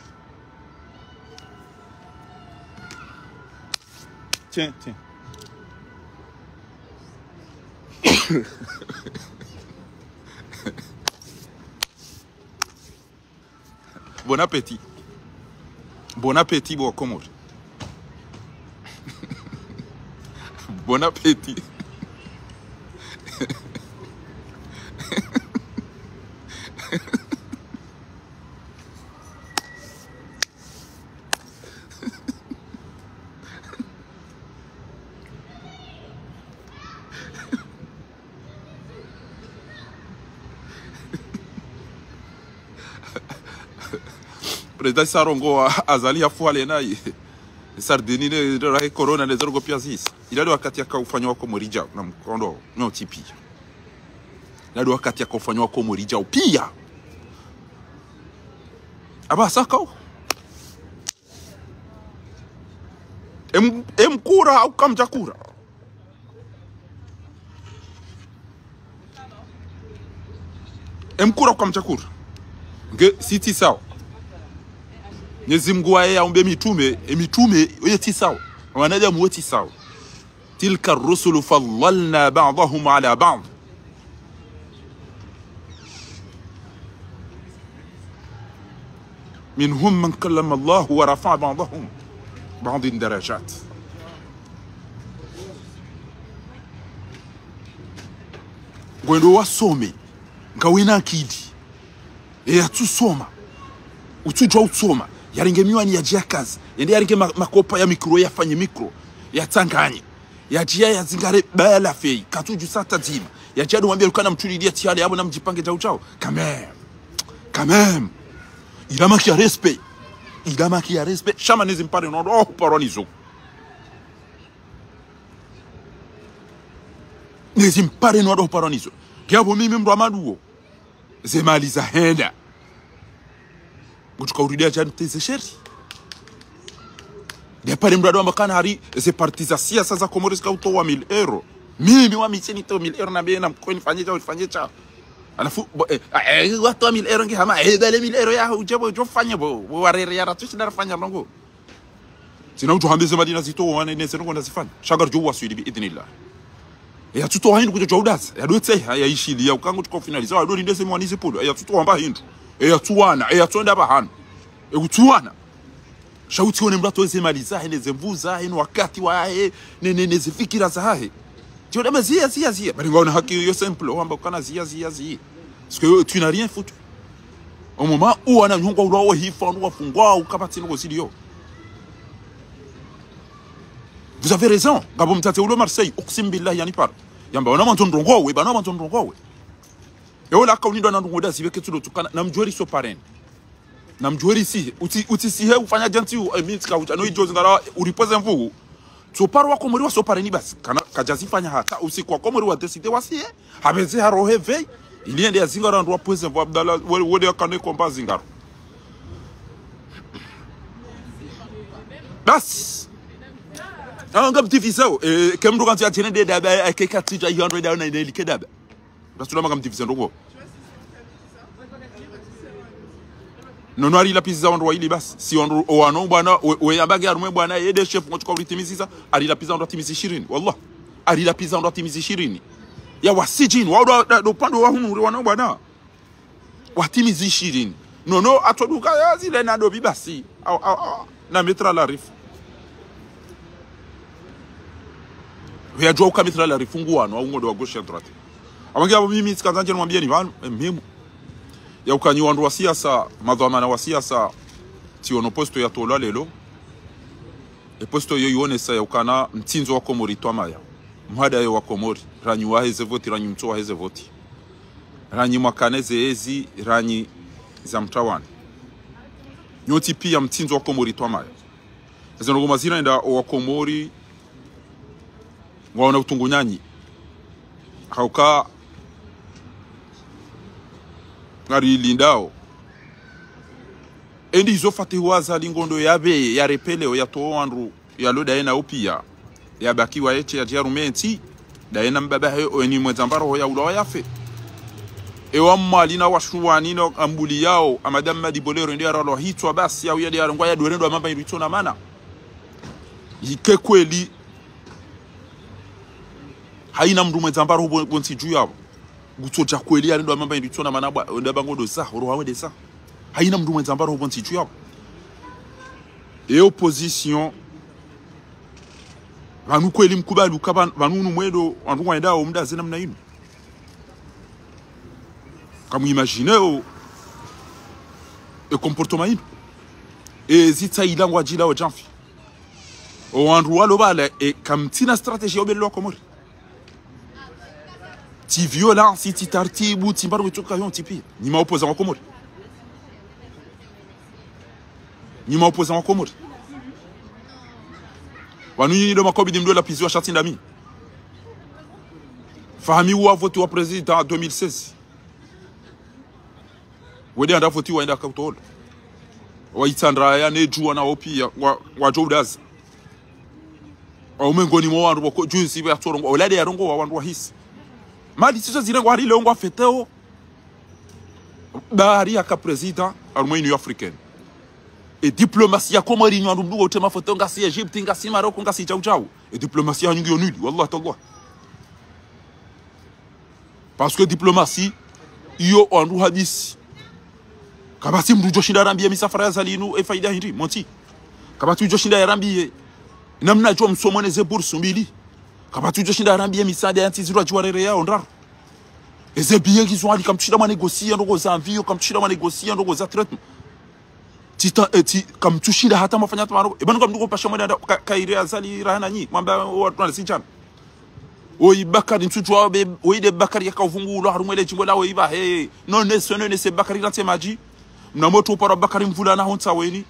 Tiens, tiens. Bon appétit. Bon appétit, bo Komori. Bon appétit. Président isa arongowa, Azali yafuha le nayi. Sardini ne, ne rahe corona ne ze ndrongoo piya zisi. Ila nde wakati yaka ufanya wa Komori djau, na mkondo, no tipi. Ila nde wakati yaka ufanya wa Komori djau piya. Aba sakau. mkura, au kamdjakura. E mkura, au kamdjakura. Nge, si tsi sawa. Mwenyezi Mungu waye yaumbe mitrume, e mitrume, oye tsi sawa. Wanadamu wo tsi sawa. تلك الرسل فضلنا بعضهم على بعض. منهم من كلم الله ورفع بعضهم بعض درجات. Ngwendo wasome, ngawena akili. Eyatsusoma. Utsudjuwa utsoma. Yarenge miwani yadje yakaze. Yende yarenge ma-, makopa ya mikro, yafanye mikro. Yatsanganye. Yadje yazingare baya la fei. Katsudjusa tadzima. Yadje yadumwambia lukana mtulili ya tihale, abo namdjipange djau djau. Quand même. Quand même. Il a manqué à respect. Il a manqué à respect. Sha ma nezi mpare no wandru, oh, parwa nizo. Nezi mpare no wandru, oh, parwa nizo. Kiabo mimi mndru wa maduo. Ze mali zahenda. Ngutsuka urudi adja niteze sheri. Nde pare mndru ado amba kana hari ze parti za siasa za Komori zika utowa mille euros. Mimi wa mitsini to mille euros na bena mkweni fanye djau, fanye djau. Halafu, bo, eh, eh, watowa mille euros nge hama, eh, bale mille euros ya udje bo, djo fanye bo, bo warere ya ratsushi ndarafanya ndrongo. Tsina udjo hambe ze mali nazitowa wane neze ndrongo nazifanya. Sha ngaridjo waswili bi idhnillah. Eyatsutowa hindru kudjo djau dazi. Eyadotseha, eyaishiliya, uka ngutsuka ufinaliza, eyadolinde ze miwani zipvulwa. Eyatsutowa mba hindru. Eyatsuwana, eyatsonda pvahanu. Eyutsuwana. Sha utsione mndru atowe ze mali zahe, neze nvu zahe, no wakati wahe, ne, ne, neze fikira zahe. Tsi wona ma ziya, ziya, ziya. Bari ngwaona haki yo simple, wamba ukana ziya, ziya, ziya. Parce que tu n'as rien foutu. Au moment où wana nyongwa ulwa wo hifa, wana wafungwa, ukapvatsi ndrongo ziliyo. Vous avez raison. Ngapvo mtsatse ulo Marseille, uksim billahi yani paro. Yamba, wana mwandzo ndrongowe, bana mwandzo ndrongowe. Ewo la kauni ndo na ndrongo dazi beke tsulo tsukana, namdjuwe riso pareni. Namdjuwe risihe, utsi, utsisihe ufanya djantsi u, eh, mi tsika utsano idjo zingara, uripoze nvu. Tso paro wa Komori waso pareni basi. Kana, kadjazifanya hata, usiku wa Komori wa décider wasihe. Hapveze haro hevei. Ili yende yazingara ndru wapoze nvu Abdallah, wo, wode yakane komba zingaro. Basi. Ah, ngam divisé o. Eh, ke mndru kantsi yadjene nde daba, eh, ke katsi dja hiyo ndo daba na inelike daba. Basi tula maka mdivisé ndrongo. Nono arilapviza wandru waili basi. Si wandru, o wano bwana, we, we yamba nge harumwa bwana, yende chef ngotsuka ulitimizisa, arilapviza wandru watimizi shirini. Wallah. Arilapviza wandru watimizi shirini. Ya wasidjini, wa ndo, ndo, ndo upande wa hunu, uri wano bwana. Watimizi shirini. Nono, atsoduka, ya zile na dobi basi. Au, au, au. Na mettre à la rive. Yadjuwa uka mettre à la rive, ngu wano, au ngodo wa gauche à droite. Awangi abo mimi, tsikandza ndje nimwambieni pvanu, eh, muhimu. Ya ukanyi wandru wa siasa, madhwamana wa siasa, tsiono posto yatolwa lelo. E posto iyo yionesa ya ukana mtsindzo wa Komori twamaya. Mhada yo wa Komori, ranyi waheze voti, ranyi mtso waheze voti. Ranyi mwakane ze ezi, ranyi za mtawani. Nyontsi pia mtsindzo wa Komori twamaya. Ezo ndrongo mazina enda o wa Komori, ngwaona utungu nyanyi. Hauka, ngari lindao. Endi izo Fatihu Azali ngondo yapve, yarepele, o yatowa wandru, yalo daye na upia. Yabaki wa eche, yadja rume ntsi, daye na mbaba he, o eni mwedza mbaro ho ya ulawa yafe. Ewa Mwali na Washuwani na Ambuli yao, Amada Mmadi Bolero, ende yaralwa hitswa basi, yau yende yarengwa yadorendwa mamba hindru itso na mana. Ike kweli, haina mndru mwedza mbaro ho pvo, pvo ntsi dju yapvo. Ngutsodja kweli yarendwa mamba hindru itso na mana bwa, wende bango ndo za, oro hawe nde za. Haina mndru mwedza mbaro ho pvo ntsi dju yapvo. E opposition, pvanu kweli mkubali uka pvan-, pvanu unu mwendo, wandru waendao mdaze namna inu. Kamu imagine o, e comportement inu. E zitsa ila ngwadjila o djamfi. O wandru walo pvala, e kamtsina stratégie ya ubelwa Komori. Tsi violence, tsi tartibu, tsi mbaro wetsoka yontsi pia. Nyi ma opposant wa Komori. Nyi ma opposant wa Komori. Wanu nyinyi ndo makobidi mdo lapviziwa sha tsi ndami. Fahami wa vote wa président deux mille seize. Wende anda vote wa enda kautolo. Wa Itsandra ya ne djuwa na opia, wa, wa Djoudaza. Au mengoni mwa wandru wako juzi ya tsorongo, olade ya rongo wa wandru wahisi. Mali sizo zirengwa hari leo ngwa fêtéo. Ba hari yaka président harumwa Union Africaine. E diplomatie ya Komori ni wandru mdru wo utrema fêtéo ngasi Égypte, ngasi Maroc, ngasi djau djau. E diplomatie ya nyingi yo nuli, wallah tallah. Parce que diplomatie, iyo wandru hadisi. Kapvatsi mdru udjo shinda yarambiye misafara ya Azali inu, e faida hindri, monti. Kapvatsi udjo shinda yarambiye. Namna djo msomo ne ze bourse mbili. Kapvatsi udjo shinda yarambiye misaada ya ntsi zirwa djuwa rere ya ondraro. Eze biye ngizo hali kamtsushinda mwa négocier ndrongo za avion, kamtsushinda mwa négocier ndrongo za traitement. Tita, e, ti, kamtsushinda hata mwafanya hata maro. E pvanu kamdru ko pasha mwenda ka, kaire Azali rahana nyi. Mwamba wandru na sijana. Oyi Bakari ntsudjuwa be, oyi nde Bakari yaka uvungu ulo harumwa ele djimbo la oyi ba he. Non, ne, ce, non, ne, ce Bakari rantse madji. Mna motro upara Bakari mvula na hontsa weni.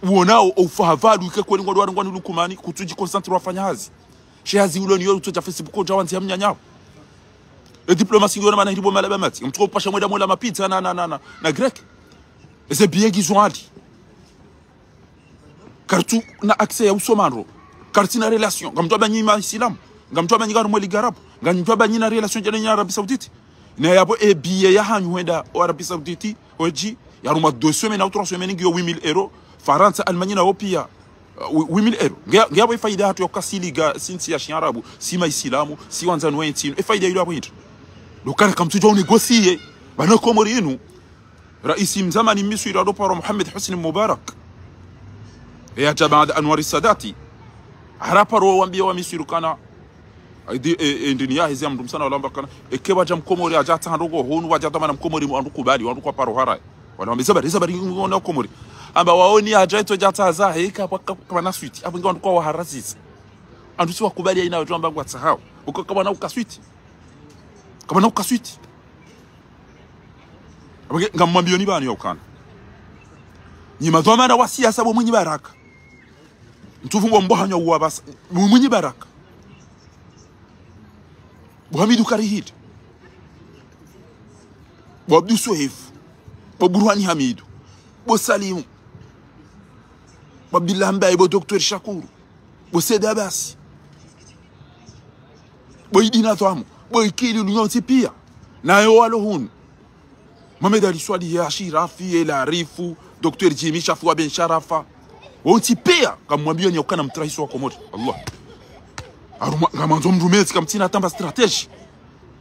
Uonao, o ufahavalwi ke kweli ngwa dwari ngwa ni lukumani, kutsudji concentré wafanya hazi. She hazi ulo ni yo utsodja Facebook odja wandzi ya mnyanyao. E diplomatie ngiyo na mana hiribo mala ba mati. Mtsuko pasha mwenda mwela mapizza na, na, na, na, na grec. Eze biye ngizo hali. Kartsu na accès ya usoma ndro. Kartsi na relation. Ngamdjuwa ba nyi ma Islam. Ngamdjuwa ba nyi harumwa Ligue Arabe. Ngamdjuwa ba nyi na relation djana nyi Arabie Saoudite. Na yapvo e biye ya hanyu hwenda o Arabie Saoudite, hodji, ya harumwa deux semaines au trois semaines ngiyo huit mille euros. Farantsa, Allemagne na wo piya, uh, huit mille euros. Nge, nge yapvo e faida hatru ya uka si Ligue, si ntsi ya shiarabu, si ma Isilamu, si wandzani wa ntsi inu. E faida ilo yapvo hindri. Ndo kana kamtsudjuwa unégocier. Pvanu Komori inu. Raisi mzamani Misri ado paro Mohamed Hosni Mubarak. E yadja baanda Anwar Sadati. Hara paro wambiya wa Misri kana. Aidi, e, e, ndini ya hezi ya mdru msana wala wamba kana. Eke wadja Mkomori adja tsa ndrongo hunu, wadja tamana Mkomori mu wandru kubali, wandru kwa paro hara. Wala wambe zabari, zabari ngona Komori. Amba waoni adja ito dja tsa za, he, ka, ka, ka, kapvana suite. Apvo nge wandru kwa wahara zizi. Wandru si wakubali ya ina wadjo wamba ngwa tsahao. Uka kapvana uka suite. Kapvana uka suite. Apvo nge, ngamwambiyo ni pvanu ya ukana. Nyi madhwamana wa siasa bo Mwinyi Baraka. Mtufu bo mbohanya uwa basa. Bo Mwinyi Baraka. Bo Hamidu Karihidi. Bo Abdou Soefo. Bo Burhani Hamidu. Bo Salimu. Bo Abdillah Mbaye, bo Docteur Shakuru. Bo Said Abasi. Bo Idi Nadhwamu. Bo Ikili Lunyonsi piya. Nayo walo hunu. Mohamed Ali Swalihi, Ashirafi, El Arifu, Docteur Jimmy, Shafi wa Ben Sharafa. Wontsi piya, kamwambiyo ni ukana mtrahisi wa Komori. Allah. Harumwa, ngamandzo mdru mezi, kamtsina tamba stratégie.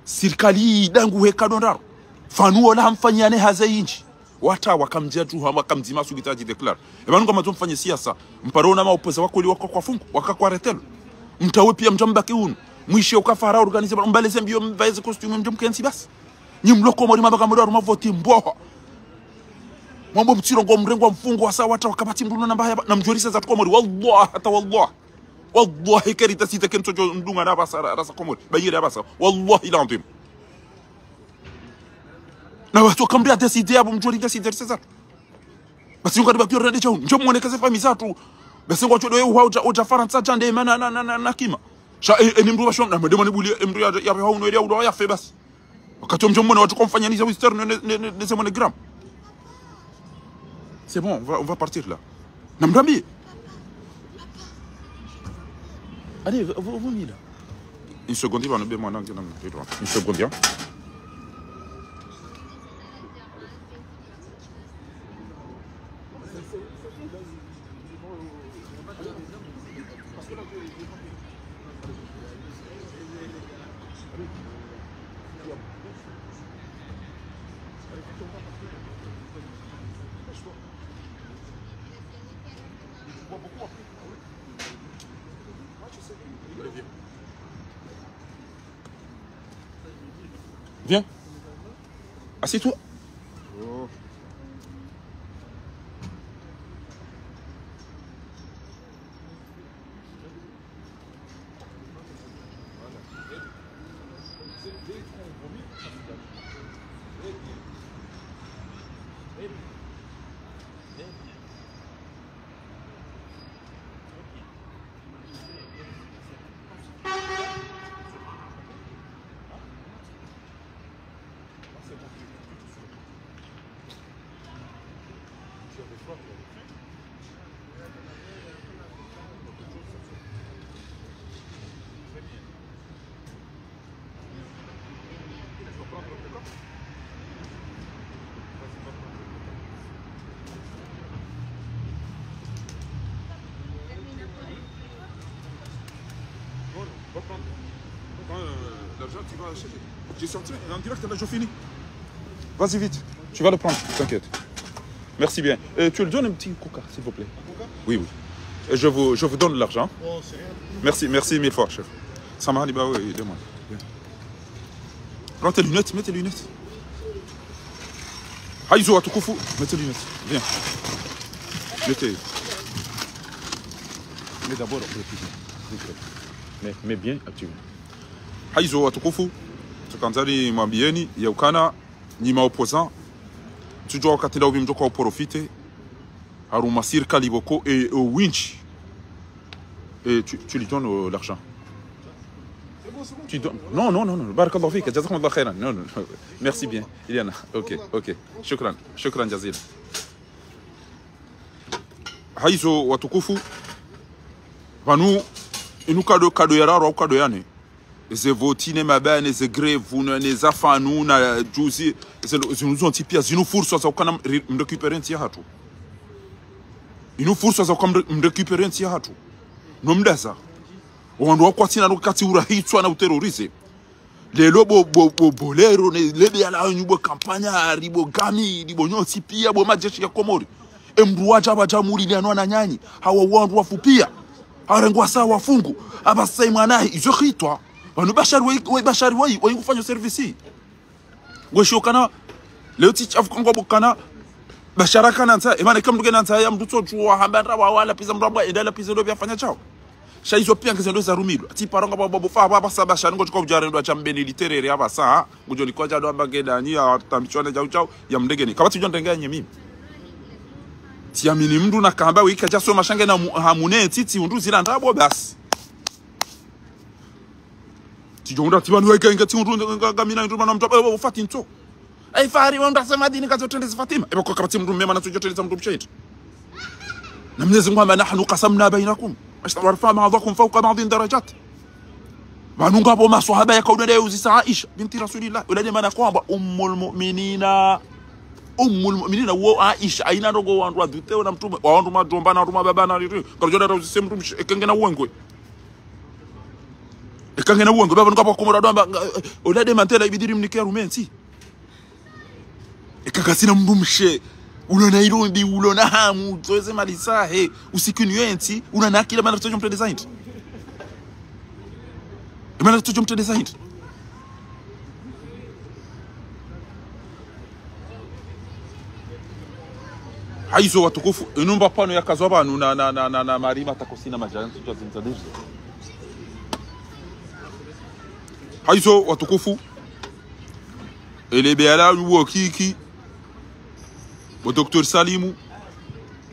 Sirikali dangu heka dondraro. Pvanu wola hamfanyane haze yindji. Wata wakamdja tu hama kamdzima subita ji déclare. E pvanu ngamandzo mfanye siasa. Mparo na maopoza wakoli waka kwa fungu, waka kwa retelo. Mtawe piya mdja mbaki hunu. Mwishe uka fara organiser, mbale ze mbiyo mvae ze costume mdja mkentsi basi. Nyi mlo Komori mabaka mlo harumwa voti mboha. Mwambo mtsirongo mrengwa mfungo wasa wata wakapvatsi mdru na mbaya na mdjorisa za Komori. Wallah, hata wallah. Wallahi, keri tasite kentso djo ndunga na basa, ra-, rasa Komori. Bayire basa. Wallahi l'adhwim. Na watu kambi ya décider, apvo mdjori décider, c'est ça. Basi yunga riba kiyo rende chao. Ndjo mwone kaze famille zatru. Basi ngwa chodo ye uha uja, uja Farantsa djande mana na, na, na, na kima. Sha, e, e, ni mdru wa shwam, na mdema ni buli, e, mdru ya, ya, ya, ya, ya, ya, ya, ya, fe basi. Wakati omdjo mwone watu kwa mfanya niza Western ne, ne, ne, ne, ne, ne gram. C'est bon, on va, on va partir là. Namdambi. Allez, vous, vous, vous, là. Une seconde, il va nous demander un petit peu. Une seconde, hein. Viens. Assieds-toi. Bon, va prendre. Prends, euh, l'argent, tu vas chercher. J'ai sorti en direct, là, je finis. Vas-y vite, tu vas le prendre, t'inquiète. Merci bien. Euh, tu lui donnes un petit coca, s'il vous plaît. Oui, oui. Et je vous, je vous donne l'argent. Merci, merci mille fois, chef. Samahani, bah oui, demande. Bien. Prends tes lunettes, mets tes lunettes. Hayizo watukufu, mets tes lunettes. Viens. Mettez. Mets d'abord le plus. Mais, mais bien activement. Hayizo watukufu, tsikandza nimwambiyeni, ya ukana, nyi ma opposants, tsudjuwa wakati ndawupvi mdjo ka uprofiter, harumwa sirikali pvoko, e, e, winji. Et tu, tu lui donnes, euh, l'argent. Tu donnes. Non, non, non, non. Barakallahu fik. Jazakumullahu khairan. Non, non, non. Merci bien. Iliana. Ok, ok. Shukran. Shukran jazila. Hayizo watukufu. Pvanu, inu kado, kado ya raru, kado ya nne. Ze voti ne mabaya, ne ze grève, ne, ne za fanu, na juzi, ze, zinu zontsi piya, zinu fursa za ukana mre-, mrécupérer ntsi yahatru. Inu fursa za ukana mre-, mrécupérer ntsi yahatru. No mdaza. Wandru wakwatsina no katsi urahitswa na uterroriser. Lelo bo, bo, bo, bo lero, ne, lebe ya la nyubo kampanya, ribo gami, ribo nyontsi piya, bo majeshi ya Komori. E mdru wadja wadja muli ni anwa na nyanyi. Hawa wandru wafu piya. Harengwa sa wafungu. Aba sa imwanahi, izo khitwa. Pvanu Bashar wayi, wayi Bashar wayi, wayi ufanya service. Ngweshiyo kana, leo tsi shafu kangwa bukana, Bashar kana ntsa, emana eka mdru kena ntsa ya mdru tsodjuwa, hamba nda wa, wa lapviza mdru amba, enda lapviza ndo piya fanya shawo. Sha izo piya ngeze ndo za rumilwa. Ati paronga bwa, bwa, bwa, fa, bwa, bwa, sa Bashar ngo tsuka udjare ndo acha mbeni literere, aba sa, ha. Ngudjo ni kwadja ndo amba ngedani, ya, tambichwa na jau jau, ya mndegeni. Kapvatsi udjo ndenga nye mimi. Tsiyamini mdru na kamba wika dja soma sha nge na mu-, hamune, tsi, tsi, undru zila ndrabo, basi. Tsidjo undra tsi pvanu weka inga tsi undru nga, nga, nga mina undru mana mdru, eh, ufati ntso. Ay fari wandru sema dini kazo tende zi Fatima. Eba kwa kapvatsi mdru mema na tsidjo tende za mdru mshe. Na Mwenyezi Mungu hamba, نحن قسمنا بينكم ورفعنا بعضكم فوق بعض درجات. Pvanu ngapvo maswahaba yaka udade uzisa Aisha, binti Rasulillah. Udade mana kwamba Ummul Mu'minina. Ummul Mu'minina wo Aisha. Hayina ndrongo wandru wadhuteo na mtrume. Wandru madjomba na wandru mababa na riri. Karudjo dada uzise mdru mshe. Eka ngena uwengwe. Eka ngena uwengwe, baba nuka pvwa Komori ndo amba, nga, eh, ola de mantela ibidi rimnike harumwa entsi. Eka kasina mdru mshe, ulo na irumbi, ulo na hamu, zoeze mali zahe, usiku ni yentsi, una nakila mana tsodjo mtrende zaindi. Mana tsodjo mtrende zaindi. Hayizo watukufu, inu mba pvanu yakazwa pvanu na, na, na, na, na marima takosina majani, tujwa zimza deji. Hayizo watukufu, ele beyala uwo kiki, bo Docteur Salimu,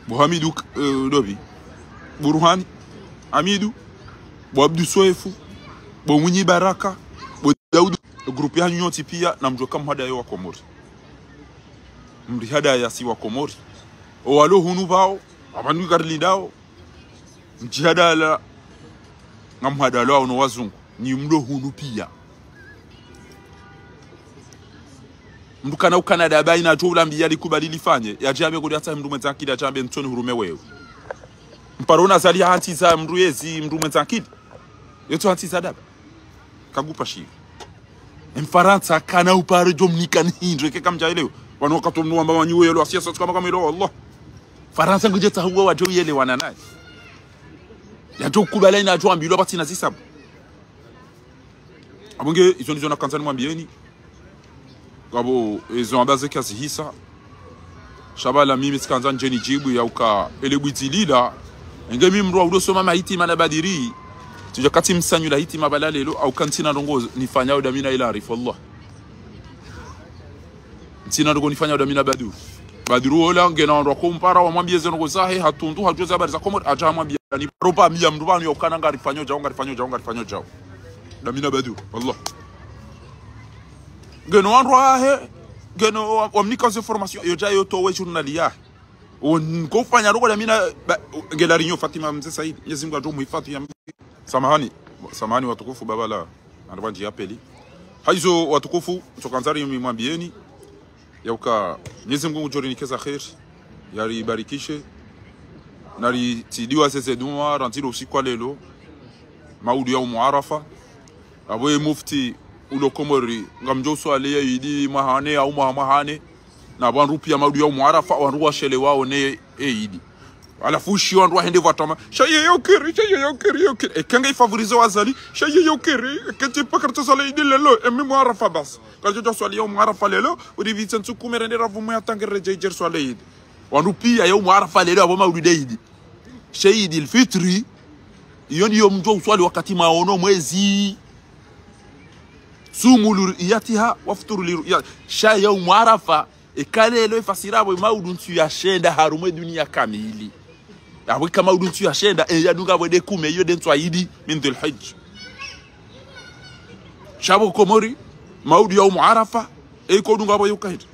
bo Hamidu, eh, Dobi, Burhani, Hamidu, bo Abdu Soefu, bo Mwinyi Baraka, bo Daudu, groupe ya nyontsi piya, na mdjuwe ka mhadaya wa Komori. Mrihadaya si wa Komori. O walo hunu pvao, apvanu karilindao. Mdjihadala, ngamhadalwao no wazungu. Ni mlo hunu piya. Mdru kana ukana daba ina djo ulambiya likubali lifanye. Yadjambe kuli hata mdru mwendza akili, yadjambe ntsoni hurume wewe. Mparo na zali hantsi za mdru yezi, mdru mwendza akili. Yetso hantsi za daba. Kagupa shiri. Mfarantsa kana upare djo mnika ni hindru, eka kamdja elewa. Wanu wakati mnu wamba wanyu welo, asiyasa tsukama kama ilo, wallah. Farantsa ngudje tsahuwa wadjo yelewana naye. Yadjo kubala ina djo ambilwa pvatsina zisabu. Abonge, izo ndizo nakandza nimwambiyeni. Ngapvo, ezo amba zeka zihisa. Sha pvala mimi tsikandza ndje nidjibu ya uka ele bwidzi lila. Enge mimi mdru wa udo soma mahitima na badiri. Tsidja kati msanyula hitima pvala lelo, au ka ntsina ndrongo nifanyao damina ila arifu Allah. Ntsina ndrongo nifanyao damina baduru. Baduru ola ngena wandru wa kompara wamwambiye ze ndrongo zahe, hatundu, hadjuwa ze habari za Komori, hadja hamwambiya ni romba miya mdru pvanu ya ukana ngarifanyo djao, ngarifanyo djao, ngarifanyo djao. Damina baduru, wallah. Ngeno wandru wahe, ngeno wa-, wamnika ze information, yo dja yo towe journal yahe. Wo nko ufanya ndrongo damina, ba, ngela rinyo Fatima Mze Said, Mwenyezi Mungu adjo muhifadhi ya. Samahani, Samahani watukufu, baba la, anda bandji ya pvili. Hayizo watukufu, ntsoka ndzari mi mwambieni, yauka Mwenyezi Mungu ngudjo rinike za kheri, yaribarikishe, na ritsidiwa zeze dua, randzi lo usiku wa lelo, maudu yaumu Arafa. Apvo ye mufti ulo Komori, ngamdjo uswali ye idi mwaha nne, au mwaha mwaha nne, na wandru piya maudu yaumu Arafa, wandru washelewa waone ye idi. Halafu ushi wandru wahende pvwatsama, sha ye yo kheri, sha ye yo kheri, yo kheri. Eka nge ifavorize wazali, sha ye yo kheri, eka tsi paka ritsoswali idi lelo, emi mu Arafa basi. Karidjo swali yaumu Arafa lelo, uripvitse ntsu kume rende rapvumwe hata nge redjeyi djeri swali idi. Wandru piya yaumu Arafa lelo, apvo maudu nde idi. Sha Idi al-Fitri, iyo ndiyo mdjo uswali wakati mwaono mwezi. Sumu li ru'yatiha, wafturu li ru'yatiha. Sha yaumu Arafa, eka lelo ifasiri apvo maudu ntsu ya shenda harumwa ye duniya kamili. Apvo eka maudu ntsu ya shenda, e yadunga apvo nde kume, iyo nde ntsu ya idi, min Dhul Hijja. Sha pvo Komori, maudu yaumu Arafa, e iko dunga apvo yo kaidi.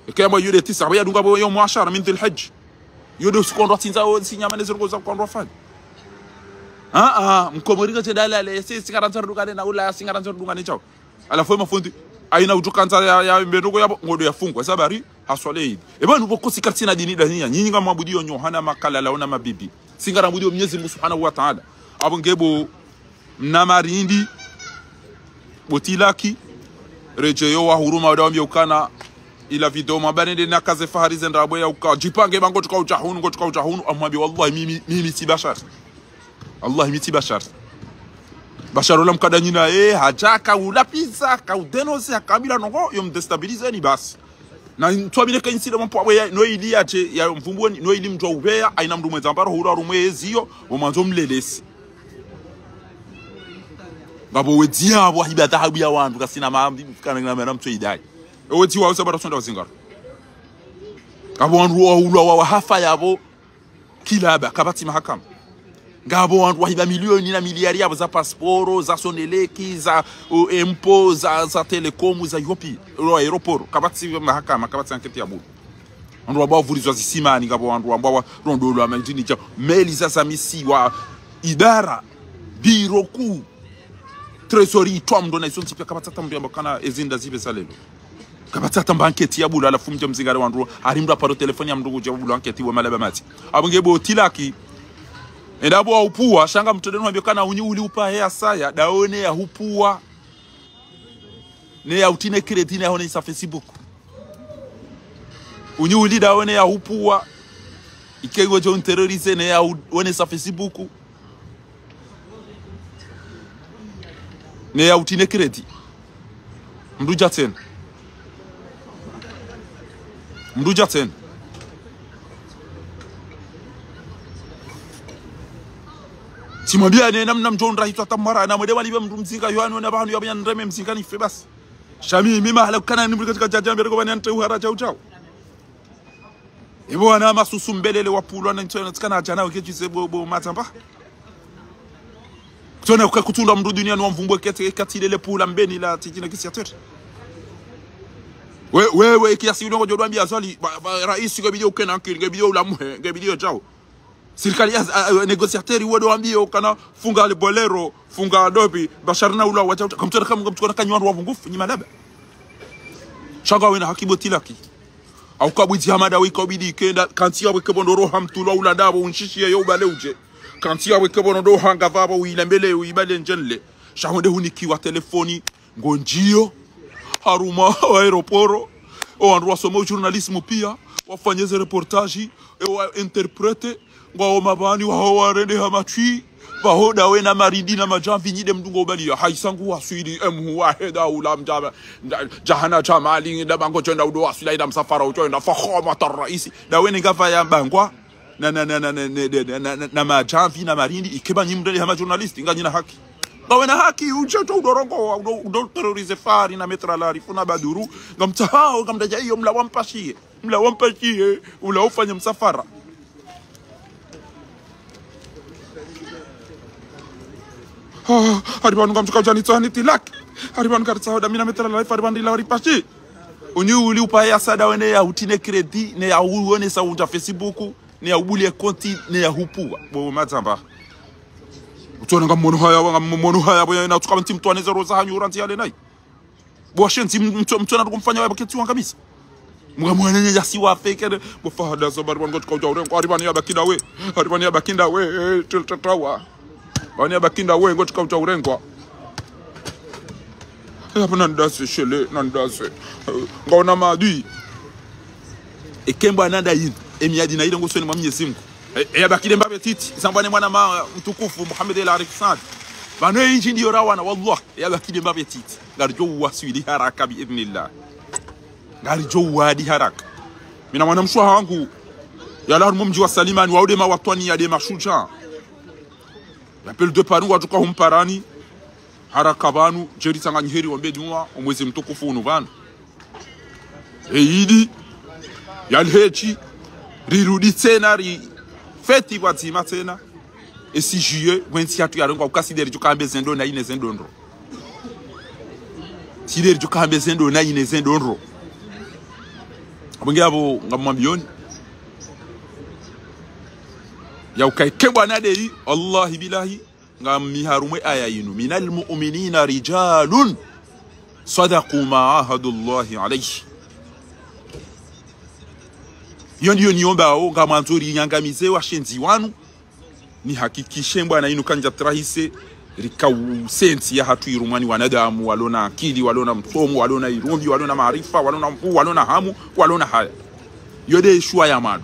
Eka yamba iyo nde tisa, apvo yadunga apvo yaumu ashara, min Dhul Hijja. Iyo nde usiku wandru watsindza, o, zinyama ne zirongo za wandru wafanya. Ah, ah, Mkomori ngadjo enda lale, si, singara ndzaro dungane na ula, singara ndzaro dungane shawo. Halafu ye mafundi, hayina udjo kandza ya, ya, mbe ndrongo yapvo, ngodo yafungwa, sababu haswali idi. Eba nupvo kosi karitsina dini daniya, nyinyi ngamwabudiyo nyoha na makalala na mabibi. Singara mwabudiyo Mwenyezi Mungu Subhanahu wa Ta'ala. Apvo nge bo, mna marindi, bo Tilaki, redjeyo wa huruma wada wambiye ukana, ila video mabane nde nakaze fahari zenda apvo yauka, djipange ba ngotsuka udja hunu, ngotsuka udja hunu, amwambiye wallahi mimi, mimi tsi Bashar. Wallahi mi tsi Bashar. Bashar ola mkada nyina, eh, hadja, haka ulapviza, haka udénoncer, haka bila ndrongo, yo mdéstabiliser ni basi. Na ntsu amine ka insi le mpo apvo ya, no ili yadje, ya mvumbuwe ni, no ili mdru upveya, hayina mdru mwendza mbaro, hura harumwa ye ziyo, wo mwandzo mlelesi. Ngapvo wedzi yapvo, wahiba dhahabu ya wandru, kasina mambi, kana, kana, kana mtso idayi. Ewedzi wawo sabara sonda wazingara. Ngapvo wandru waulwa wa, wahafa yapvo, kilaba, kapvatsi mahakama. Ngapvo wandru wahiba miliyoni na miliyari yapvo za pasiporo, za Sonelec, za, o, impôt, za, za Telecom, za yopi, lo aéroport. Kapvatsi mahakama, kapvatsi enquête ya bulu. Wandru wamba wavulizwa zisimani, ngapvo wandru wamba warondolwa mandjini dja, meli za zamisiwa, idara, biro kuu, trésor itwa mndru na izo ntsi piya kapvatsi hata mndru yamba kana ezinda zipve za lelo. Kapvatsi hata mba enquête ya bulu, halafu mdje mzingare wandru, hari mndru aparo telefoni ya mndru ngudja bulu enquête wa malaba matsi. Apvo nge bo Tilaki, enda apvo wa upvuwa, sha ngamtrende no wambiye kana unyi uli upva heya saya, dawo ne ya upvuwa. Ne ya utsine crédit, ne ya onesa Facebook. Unyi uli dawo ne ya upvuwa. Ike ngodjo unteroriser, ne ya u-, onesa Facebook. Ne ya utsine crédit. Mndru dja tsena. Mndru dja tsena. Tsimwambiya ne namna mdjo ndra hitswa tamara, na mwende mwalipve mndru mzinga, yo ano na pvanu ya mnyandreme mzinga nife basi. Sha mi, mi mahala kukana ni mndru katsika djadja mbere ko pvani ante uhara djau djau. Ebo wana masusu mbelele wapvulwa na ntso, na tsikana djana weke djize bo, bo matsamba. Kutsona kuka kutsundra mndru duniani wa mvumbuwe kete, kati lele pvula mbeni la tijina kisiatere. We, we, we, kiasi ulo ngodjo wambiya Azali, ba, ba, raisi ngebidi ukena akili, ngebidi ulamuhe, ngebidi yo djau. Sirikali ya, a, a, négociateur wo ndo wambiyo kana funga le Bolero, funga Adobe, Bashar na ula wadja, kamtsona kam-, kamtsona kanyi wandru wapvungufu, nyi malaba. Sha ngawena haki bo Tilaki. Au kabwidzi hamada wika ubidi kenda, kantsi ya weke bono roha mtulwa ula ndapvo unshishiye yo ubale udje. Kantsi ya weke bono ndo hanga pvapvo uile mbele, uibale ndjenle. Sha honde hunikiwa telefoni, ngondjiyo harumwa wa aéroport, o wandru wasoma journalisme piya, wafanye ze reportage, e wa interprète, ngwawo mapvani waho warende ha matswi, pvaho dawe na marindi na madjamvi nyi nde mndru ngo ubaliya, hayisangu waswili, emhu wahe daula mdjama, nda-, djahana djamali, nda bango djenda udo waswila, ida msafara udjo enda, fakhama tar raisi, dawe ne ngapvaya bangwa, na, na, na madjamvi na marindi, ikeba nyi mrende hama journaliste, nganyina haki. Ngawena haki, udje to udorongo, udo, udo terroriser Fahari na Maître Larifou na Badourou, ngamtsahao, ngamdadja iyo mla wampashiye. Mla wampashiye, ula ufanye msafara. Ah, hari pvanu ngamtsuka udjani tsani Tilaki. Hari pvanu karitsaho da mi na Maître Larifou, hari pvanu ndila waripashi. Unyi uli upvaye hasada wene ya utsine crédit, ne ya uonesa undja Facebook, ne ya ubuliye konti, ne ya upvuwa. Bo matsamba. Mtsona ngammono haya, ngammono haya, bo ya na tsuka mtsi mtsuwa neze roza hanyu uranzi yale nayi. Bo washenzi mtsu-, mtsona tukumfanya waya baketsi wangamiza. Mngamwana nyanya si wafekere. Bo Fahad Azabari wanu ngotsi kauta urengwa. Haribani ya bakinda we. Haribani ya bakinda we. Eh, til tatawa. Bani ya bakinda we ngotsi kauta urengwa. Yapvo nandase shele, nandase. Eh, ngaona madui. Ekembo ananda yinu. Emiyadi na ile ngosoni mwa Mwenyezi Mungu. E, e ya bakile mbapve titi, isambwa ne mwana ma mtukufu Muhammad El Arif Saad. Pvanu e inji ndiyo rawana, wallah, e ya bakile mbapve titi. Ngaridjo uwaswili haraka bi idhnillah. Ngaridjo uwadi haraka. Mina mwana mshe wahangu, yalawa harumwa mdji wa Salimani, wa ude mawatwani ya de mashudja. Yapveli de pvanu wadjuka humparani, haraka pvanu, djeri tsanganyiheri wambe dua, omwezi mtukufu unu pvanu. E idi, ya lheji, rirudi tsena, rifeti pvwadzima tsena. E si juillet, wentsi hatru yarengwa uka sideri djuka hambe zendo na ine zendo ndro. Sideri djuka hambe zendo na ine zendo ndro. Apvo nge apvo ngamwambiyoni. Ya uka ike bwana deyi, wallahi billahi. Ngami harumwa e aya yinu, من المؤمنين رجال صدقوا ما عاهدوا الله عليه. Yo ndiyo niyombao, ngamwandzo rinyangamize washenzi wanu, nihakikishe mbwana yinu kandja trahise, rika usentsi ya hatru irumwa ni wanadamu, walona akili, walona msomo, walona irumbi, walona maarifa, walona mvu, walona hamu, walona haya. Yo de ishuwa ya manu.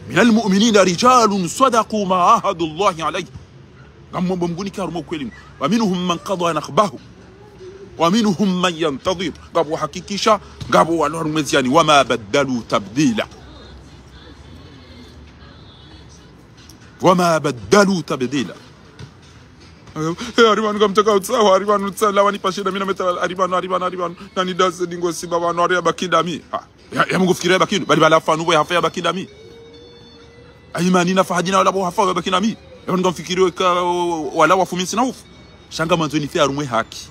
من المؤمنين رجال صدقوا ما عاهدوا الله عليه. Ngamwombo Mngu nike harumwa ukweli. ومنهم من قضى نحبه ومنهم من ينتظر. Ngapvo hakikisha, ngapvo walo harumwa eziyani. وما بدلوا تبديلا. وما بدلوا تبديلا. Eh, haripvanu kamtsaka utsaha, haripvanu utsaha, lawa nipashe na mina meta, haripvanu, haripvanu, haripvanu. Nani dase dingo siba pvanu, hari ya bakindami. Ha. Ya, ya Mngu fikira ya bakinu, bali bala fanu bo ya hafa ya bakindami. Ayimani na Fahadina wala bo hafa ya bakindami. Ya Mngu mfikiri weka, wala wafu mi ntsina ufu. Sha ngamwandzo nife harumwa e haki.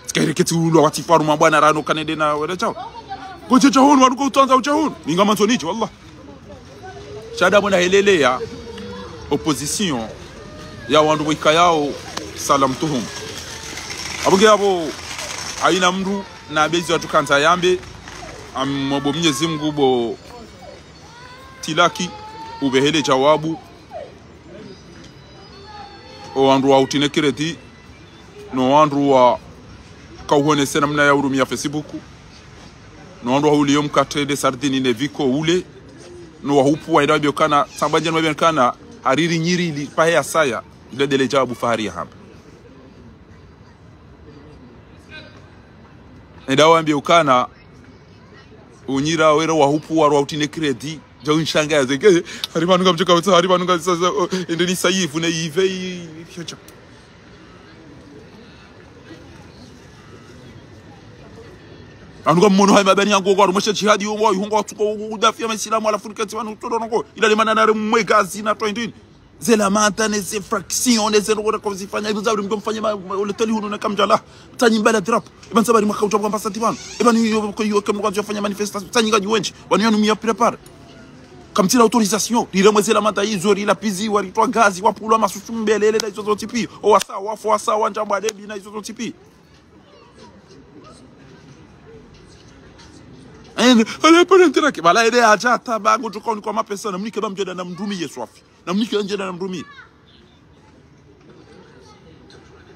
Tsikaire ketsi ulwa watifu harumwa bwana rano kanende na wele chao. Kotse chahunu, wanu ko utsandza uchahunu. Mi ngamwandzo nidje, wallah. Sha da mwana helele ya opposition ya wandru bo ikayao salam tuhum. Apvo nge apvo, hayina mndru na bezi watru kandza yambe, amombo Mwenyezi Mngu bo tilaki, upvehele jawabu, o wandru wa utine crédit, no wandru wa kauhonese namna ya urumia Facebook, no wandru wa uliyo mkatre de sardine ne viko ule, no wa hupvu wa ida wambiyo kana, samba njani wambiyo kana, hariri nyirili, pahe ya saya, ile dele jawabu fahari ya hamba. Eda wambiyo kana, unyira wera wa hupvu wa rwa utine crédit, ja unshanga ya zeke, haripvanu ngamtsuka utsaha, haripvanu ngamtsuka utsaha, o, ende ni sayifu ne yive, i, i, i, Anu ngammono hayi mabani yangu kwa harumwa she jihadi yongo, yongo watsuka udafia maisilamu, halafu niketsi pvanu utodo nongo. Ila le mana nare mwe gazi na twa indini. Ze lamanta ne ze fraction ne ze nongo nako zifanya. Ibu zaburi mdjo mfanye ma, ma, uleteli hunu ne kamdjala. Tsanyi mbala drapeau. Eba ntsabari mwaka utsaha kwa mbasati pvanu. Eba ni yo, ko yo, kemnu kwa nzio fanya manifestation. Tsanyi nganyi wendji. Wanu yanu miya préparé. Kamtsina autorisation. Riremwe ze lamanta izo, rilapizi, waritwa gazi, wapvulwa masusu mbelele na izo zontsi piya. O wasa, wafu wasa, wandja mbwa debi na izo zontsi piya. Ende, ale pale ntirake, bala ende aja hata bangu tukoni kwa mapesa, na mnike ba mdjeda na mndrumi ye swafi. Na mnike ba mdjeda na mndrumi.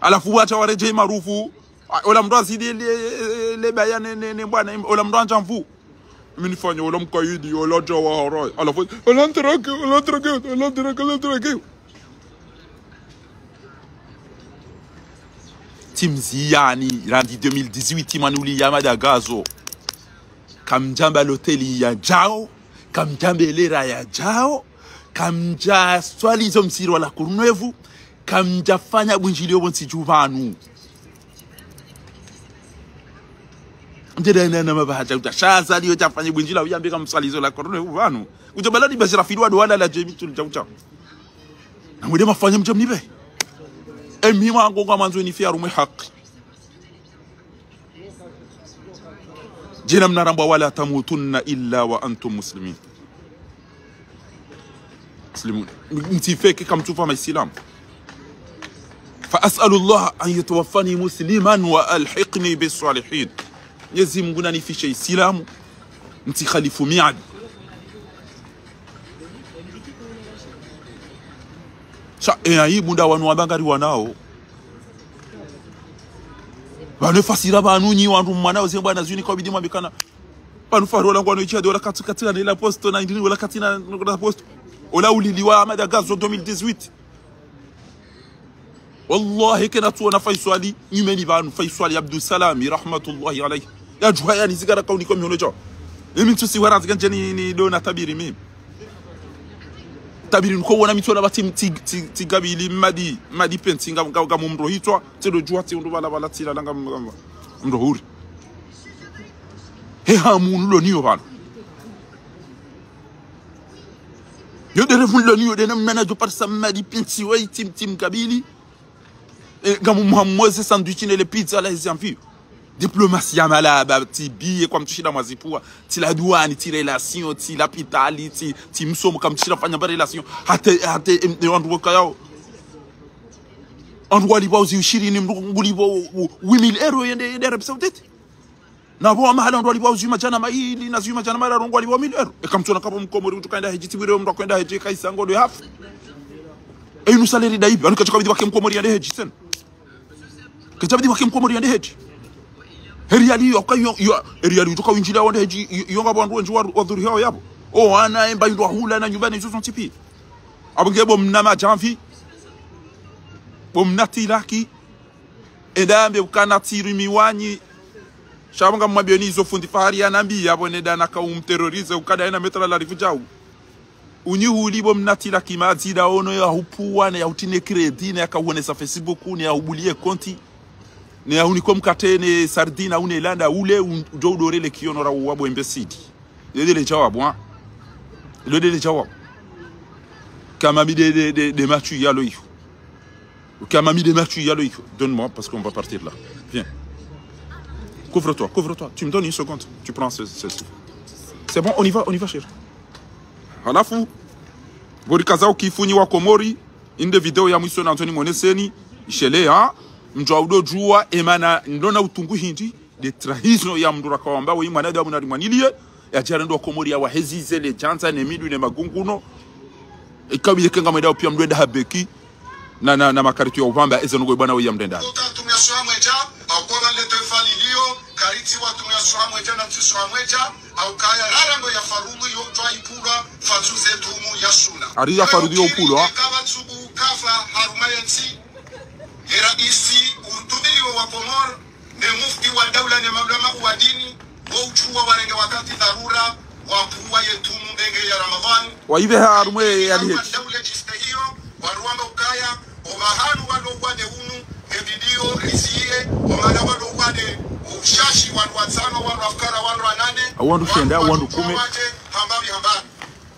Halafu wacha waredjei marufu, a, ola mndru azidi le, le baya ne, ne, ne bwana, ola mndru andja mvu. Mi nifanye ola mkaidi, ola djawa harai. Halafu, ola ntirake, ola ntirake, ola ntirake, ola ntirake. Tsi mziyani, randzi deux mille dix-huit, manu uli ya madagazo. Kamdjamba loteli ya djao, kamdjamba elera ya djao, kamdja swali zo msiri wa la Courneuve, kamdja fanya bwindjili yo pvontsi dju pvanu. Mdjeda na, na mabaha dja uta shaza liyo dja fanya bwindjila, uyambe kamswali zo la Courneuve pvanu. Udja bala ni bashira filu wa duwala la djemi tuli dja uta. Na mwede mafanya mdja mnibe. Emi wangu ngamwandzo nife harumwa e haki. Djina mnarambwa ولا تموتن إلا وأنتم مسلمين. Muslimun. Mtsife ke kamtsufa maisilamu. فأسأل الله أن يتوفاني مسلما وألحقني بالصالحين. Mwenyezi Mungu nanifishe Isilamu, ntsikhalifu miadi. Sha, e aibu nda wanu wabangari wanao. Pvanu efasira pvanu nyi wandru mwanao ze mbwana zinu ikabidi mwambikana. Pvanu faru ola ngwano ichi adi ola kati, kati na ila posto na indini ola kati na, na posto. Ola uliliwa Ahmed Agazo deux mille dix-huit. Wallahi, kena tsuona Faiswali, nyumeni pvanu, Faiswali Abdussalami, rahmatullahi alayhi. Ya djuha yani zigara kauni kwa mihono djao. Mimi ntsusi wara zika ndjeni ni do na tabiri mimi. Tabiri nko wona mitsuona pvatsi ti, ti, ti gabili madi, madi pensi nga, nga, nga mumro hitswa, tsedo djuha tsi undru pvala pvala tsila langa m-, m-, mro huri. He hamu nulo niyo pvanu. Yo de revun lo niyo de na mnana djo parisa madi pensi wa itim tim kabili. E, gamu muhamoze sandwich ne le pizza la hizi anvi. Diplomasi ya malaba, ti biye kwa mtsushida mwazipua, ti la douane, ti relation, ti lapitali, ti, ti msomo, kamtsushida fanya ba relation. Hata, hata, em, em, wandru waka yao. Wandru walipvwa uzi ishirini, mndru ngulipvwa u, u, huit mille euros yende, yende Arabie Saoudite. Na pvo mahala ndo walipvwa uzi madjana mayili, na zi madjana mararu ndo walipvwa mille euros. Eka mtsuona kapvo mkomori mndru kaenda hedji, tsi bure mndru kwenda hedji, kaisa ngodo hafu. E inu salaire daibi, anu katsukabidi pvake mkomori yende hedji tsena. Katsukabidi pvake mkomori yende hedji. He riali yo, ka yo, yo, he riali yo, ka winjila wende hedji, yo, yo ngapvo wandru wendji wa, wadhuri hao yapvo. O, wana emba ndo hula na nyumba na izo zontsi pia. Apvo nge pvo mna madjamvi. Pvo mna tilaki. Enda yambe ukana tsirimi wanyi. Sha pvo ngamwambio ni izo fundi Fahari yanambiya pvo nenda naka umterroriser ukada ena metra la rifu djau. Unyi huli pvo mna tilaki madzi da ono ya hupvua na ya hutine crédit na ya kauonesa Facebook na ya hubulie konti. Na ya huniko mkate ne sardine une landa ule un-, udjo udorele kiono ra uwapvo embe sidi. Lo dele djawabu, ha? Lo dele djawabu. Kama mi de, de, de, de match ya lo iyo. Ok, Amami, des matchs, il y a le... Donne-moi, parce qu'on va partir là. Viens. Couvre-toi, couvre-toi. Tu me donnes une seconde. Tu prends ce, ce, ce. C'est bon, on y va, on y va, chérie. Halafu, pvo rikaza ukifunyi wa Komori, inde video ya mwiso nandzo nimoneseni, ishele, ha? Mdjo udo djuwa, emana, ndona utungu hindri, de trahison ya mndru rakawamba, we mwanadamu na limwanilie, ya djarendo wa Komori ya wahezize le djandza, ne midwi, ne magunguno. Ikabi yeke ngamwenda upia mndru enda habeki, na, na, na makarito ya upvamba, eze nungo ibwana we ya mndendani. Kota tumia sura mwedja, au kwa mande tefa lilio, kariti wa tumia sura mwedja, na mtu sura mwedja, au kaya rara ngo ya farudhu yo twa ipulwa, fatsu ze tumu ya suna. Ari ya farudhu yo upulwa. Kaba tsubu kafa haruma yentsi, era isi, utumili wa Komori, ne mufti wa daula ne maulama wa dini, wo udjuwa warenge wakati dharura, wapvua ye tumu mbenge ya Ramadhani. Waive harumwe ya liheji. Daula jiste hiyo, waruamba ukaya, omahanu walo wade unu, ne video riziye, omana walo wade ushashi walo watsano, walo afkara, walo anane, awandu shenda, awandu kume. Wate, hambari, hambari.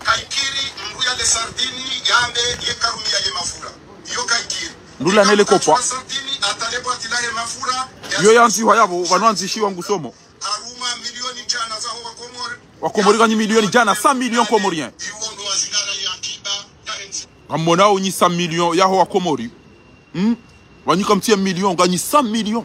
Kaikiri, mndru ya le sardini, yambe, ye karumia ye mafura. Iyo kaikiri. Ndula nele kopwa. Sardini, atale bwati la ye mafura, ya... Iyo yandzihwa yapvo, pvanu andzishiwa ngusomo. Haruma milioni djana zaho wa Komori. Wa Komori nganyi milioni djana, cent millions comoriens. Iwo ndo wazingara ya akiba, ya entsi. Ngamwona unyi cent millions yaho wa Komori. Hmm? Wanyi kamtsi ya million, nganyi cent millions.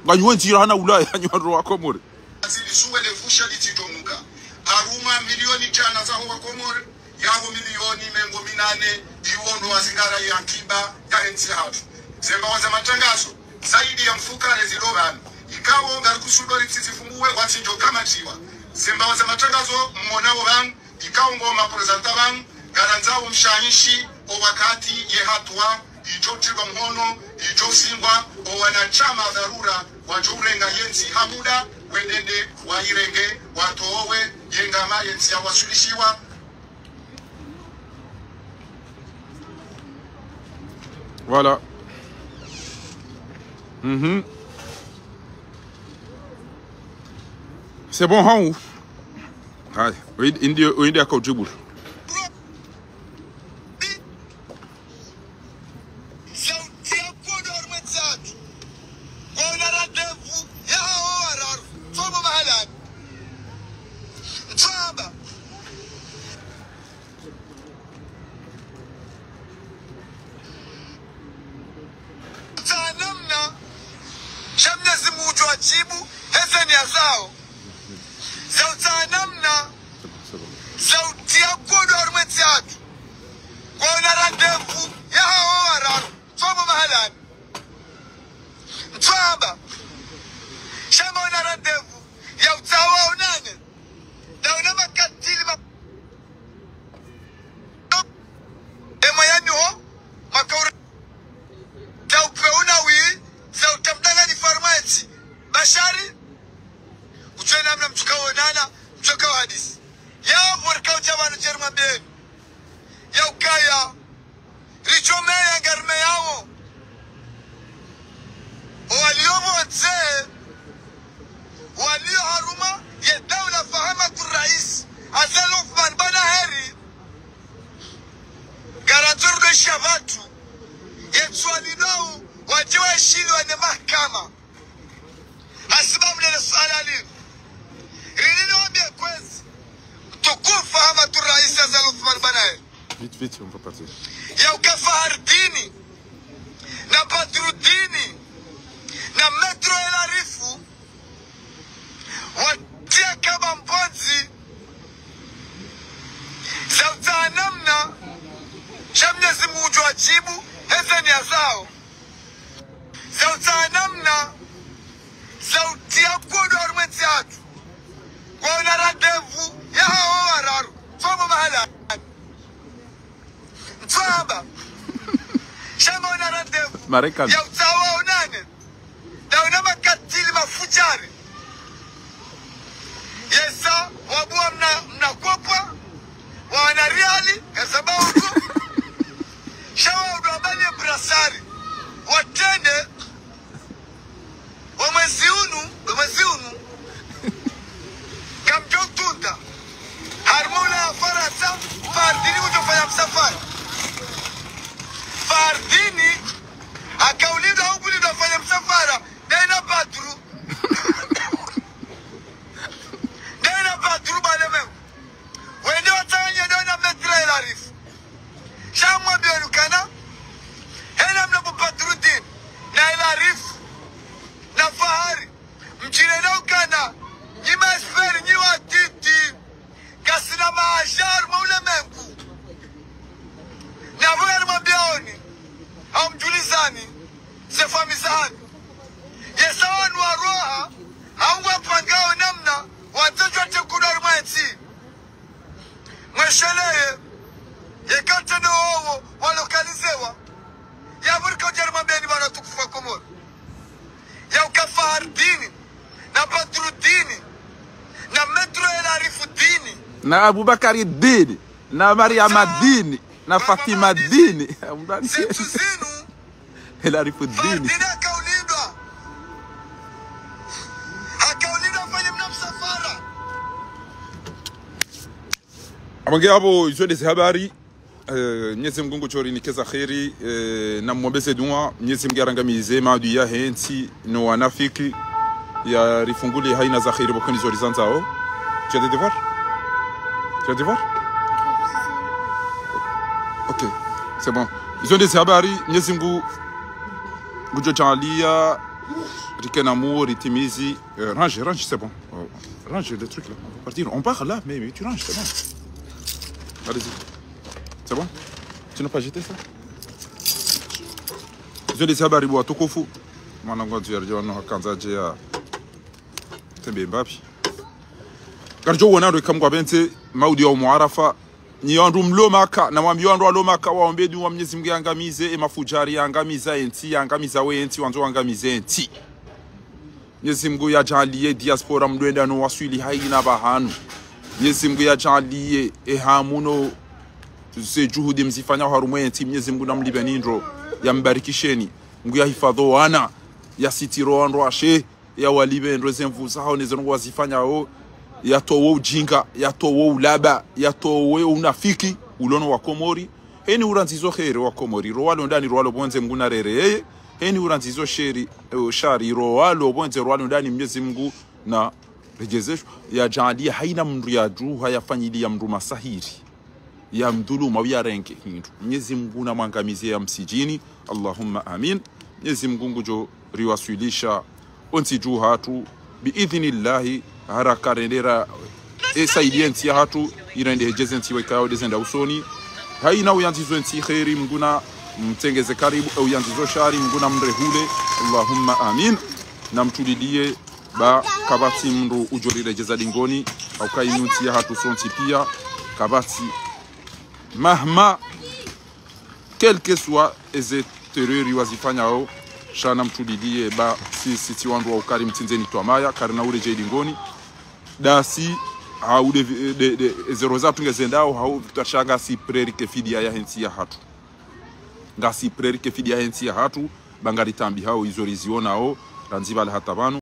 Nganyi wendji rahana Ulaya, nyi wandru wa Komori. Azili suwe le fusha lititomuka. Haruma milioni djana zaho wa Komori, yaho milioni mengo minane, iwo ndo wazingara ya akiba, ya entsi hatru. Zemba waza matangazo, zaidi ya mfukare zilo pvanu. Ikao ngari kusudo ritsi zifunguwe, watsi ndjo kamatiwa. Zemba waza matangazo, mmona wo pvanu, ikao ngo maprezanta pvanu, ngarandzao mshahishi, o wakati ye hatua, idjo tilwa mhono, idjo singwa, o wanachama dharura, wadjo urenga yentsi hamuda, wendende, wairenge, watowe, yengama yentsi ya wasulishiwa. Voilà. Mhm. C'est bon, hein, ou? Aïe. Oui, indi, oui, indi aka udjibu. Jerma Ben. Ya ukaya, ridjo meya ngarimeyao. Owalio pvondze, walio harumwa ye daula Fahamatou Raïs, Azali Assoumani Bana Heri, ngarandzo rudwe sha pvatru, ye tswali dau, wadje washiliwa ne mahakama. Hasibabu lele suala linu. Rilini wambie kwezi. Mtukufu Fahamatou Raïs Azali Assoumani Bana Heri. Vite, vite, on va partir. Ya uka Fahardini, na Badrudini, na Maître El Arif, watia kamba mbondzi, za utsaha namna, sha Mnyezi Mungu ngudjo wadjibu, heze niya zao. Za utsaha namna, za utia nkodo harumwa entsi yatru. Kwaona rendez-vous ya hawo wararu. Tsomo mahala. Ntswamba. Sha ngwaona rendez-vous. Marekani. Ya utsaha waonane. Ndaona makatili mafudjari. Yesa, wabuwa mna, mna kopwa. Wawana riali, kasaba uko. Sha wa udwa bali brasari. Watrende. Wa mwezi unu, wa mwezi unu. Kamdjo tunda. Harumwa ya Farantsa, Fahardini kudjo fanya msafara. Fahardini, akaulindwa, haukulindwa fanya msafara, ndaye na Badru. Ndaye na Badru bale meo. Wende watsanganye ndaye na Maître El Arif. Sha mwambiwa ukana, hena mna bo Badrudini, na El Arif, na Fahari. Mdjile na ukana, nyi ma experts, nyi watiti. Kasina maajabu mwa ulemengu. Na pvo ngarimwambiaoni, hau mdjulizani, ze famiyi zahanyu. Yesa wanu waroha, hau ngwapangao namna, watsodjuwa tsi nkodo harumwa entsi. Mwesheleye, yeka tsi ndo wowo, walokalizewa. Ya pvo riko djeri mambeni pvanu watukufu wa Komori. Ya uka Fahardini, na Badrudini, na Maître El Arifudini. Na Abubakari Dini, na Mariama Dini, na Fatima Dini. Zitru zinu, El Arifudini. Fahardini akaulindwa. Akaulindwa afanye mna msafara. Apvo nge apvo, izo ndezi habari. Eh, Mnyezi Mungu ngudjo rinika ze kheri, eh, na mwombeze dua, Mnyezi Mungu yarangamize maadui yahe ntsi, no wanafiki, yarifungulie haina za kheri pvoko nizo rizandzao. Tu as des devoirs ? Tu as des devoirs ? Ok, c'est bon. Izo ndezi habari, Mnyezi Mungu ngudjo djaanlia, rike na muo, ritimizi, euh, range, range, c'est bon. Euh, range le truc là. On va partir. On part là, mais, mais tu ranges, c'est bon. Allez-y. C'est bon ? Tu n'as pas jeté ça ? Izo ndezi habari bo watukufu. Mwanangu wa Ziyar Jawano hakandza dje ya tembe mbapvi. Ngaridjo wona ndo ika Mungu apvendze, maulidi ya umu Arafa. Nyi wandru mlo Maka, na mwambiye wandru walo Maka, waombe dua Mnyezi Mungu yaangamize, e mafudjari yaangamiza entsi, yaangamiza we entsi, wandzo waangamize entsi. Mnyezi Mungu yadjaanliye diaspora mdwenda no waswili haina pvahanu. Mnyezi Mungu yadjaanliye ehamu no ze juhudi mzifanya harumwa entsi. Mnyezi Mungu namlipveni ndro, yambarikisheni. Mungu yahifadhwi wana, yasitiri wandru washe, yawalipve ndro ze nvu zahawo ne ze ndrongoo wazifanyao, yatowe ujinga, yatowe ulaba, yatowe unafiki, ulo no wa Komori. Heni urandzizo kheri wa Komori, ro walo ndani, ro walo pvondze, Mungu narereye. Heni urandzizo sheri, eh, shari, ro walo pvondze, ro walo ndani, Mnyezi Mungu naredjezeshe. Yadjaanliye haina mndru yadjuha yafanyiliya mndru masahiri, yamdhulumu, au yarenge hindru. Mnyezi Mungu namwangamize, yamsijini. Allahumma amin. Mnyezi Mungu ngudjo riwaswilisha ontsi dju hatru, bi idhnillahi, haraka rendera, e saidiye ntsi yahatru, irende hedjeze ntsi wayikao ndezenda usoni. Haina uyandzizo ntsi kheri, Mungu namtsengeze karibu, e uyandzizo shari, Mungu namrehule. Allahumma amin. Namtulidiye, ba kapvatsi mndru udjo riredjeza dingoni, hauka inu ntsi yahatru sontsi piya, kapvatsi mahma, quel que soit eze terreur wazifanyao, sha namtulidiye, ba si, si tsi wandru wa ukari mtsindzeni twamaya, karina uredjei dingoni, ndasi Hau de, de, de, ze roho zatru ngezendao, hau victoire sha ngasi prêt rike fidiya yahe ntsi yahatru. Ngasi prêt rike fidiya yahe ntsi yahatru, ba ngaritambihao izo rizionao, randzi pvala hata pvanu.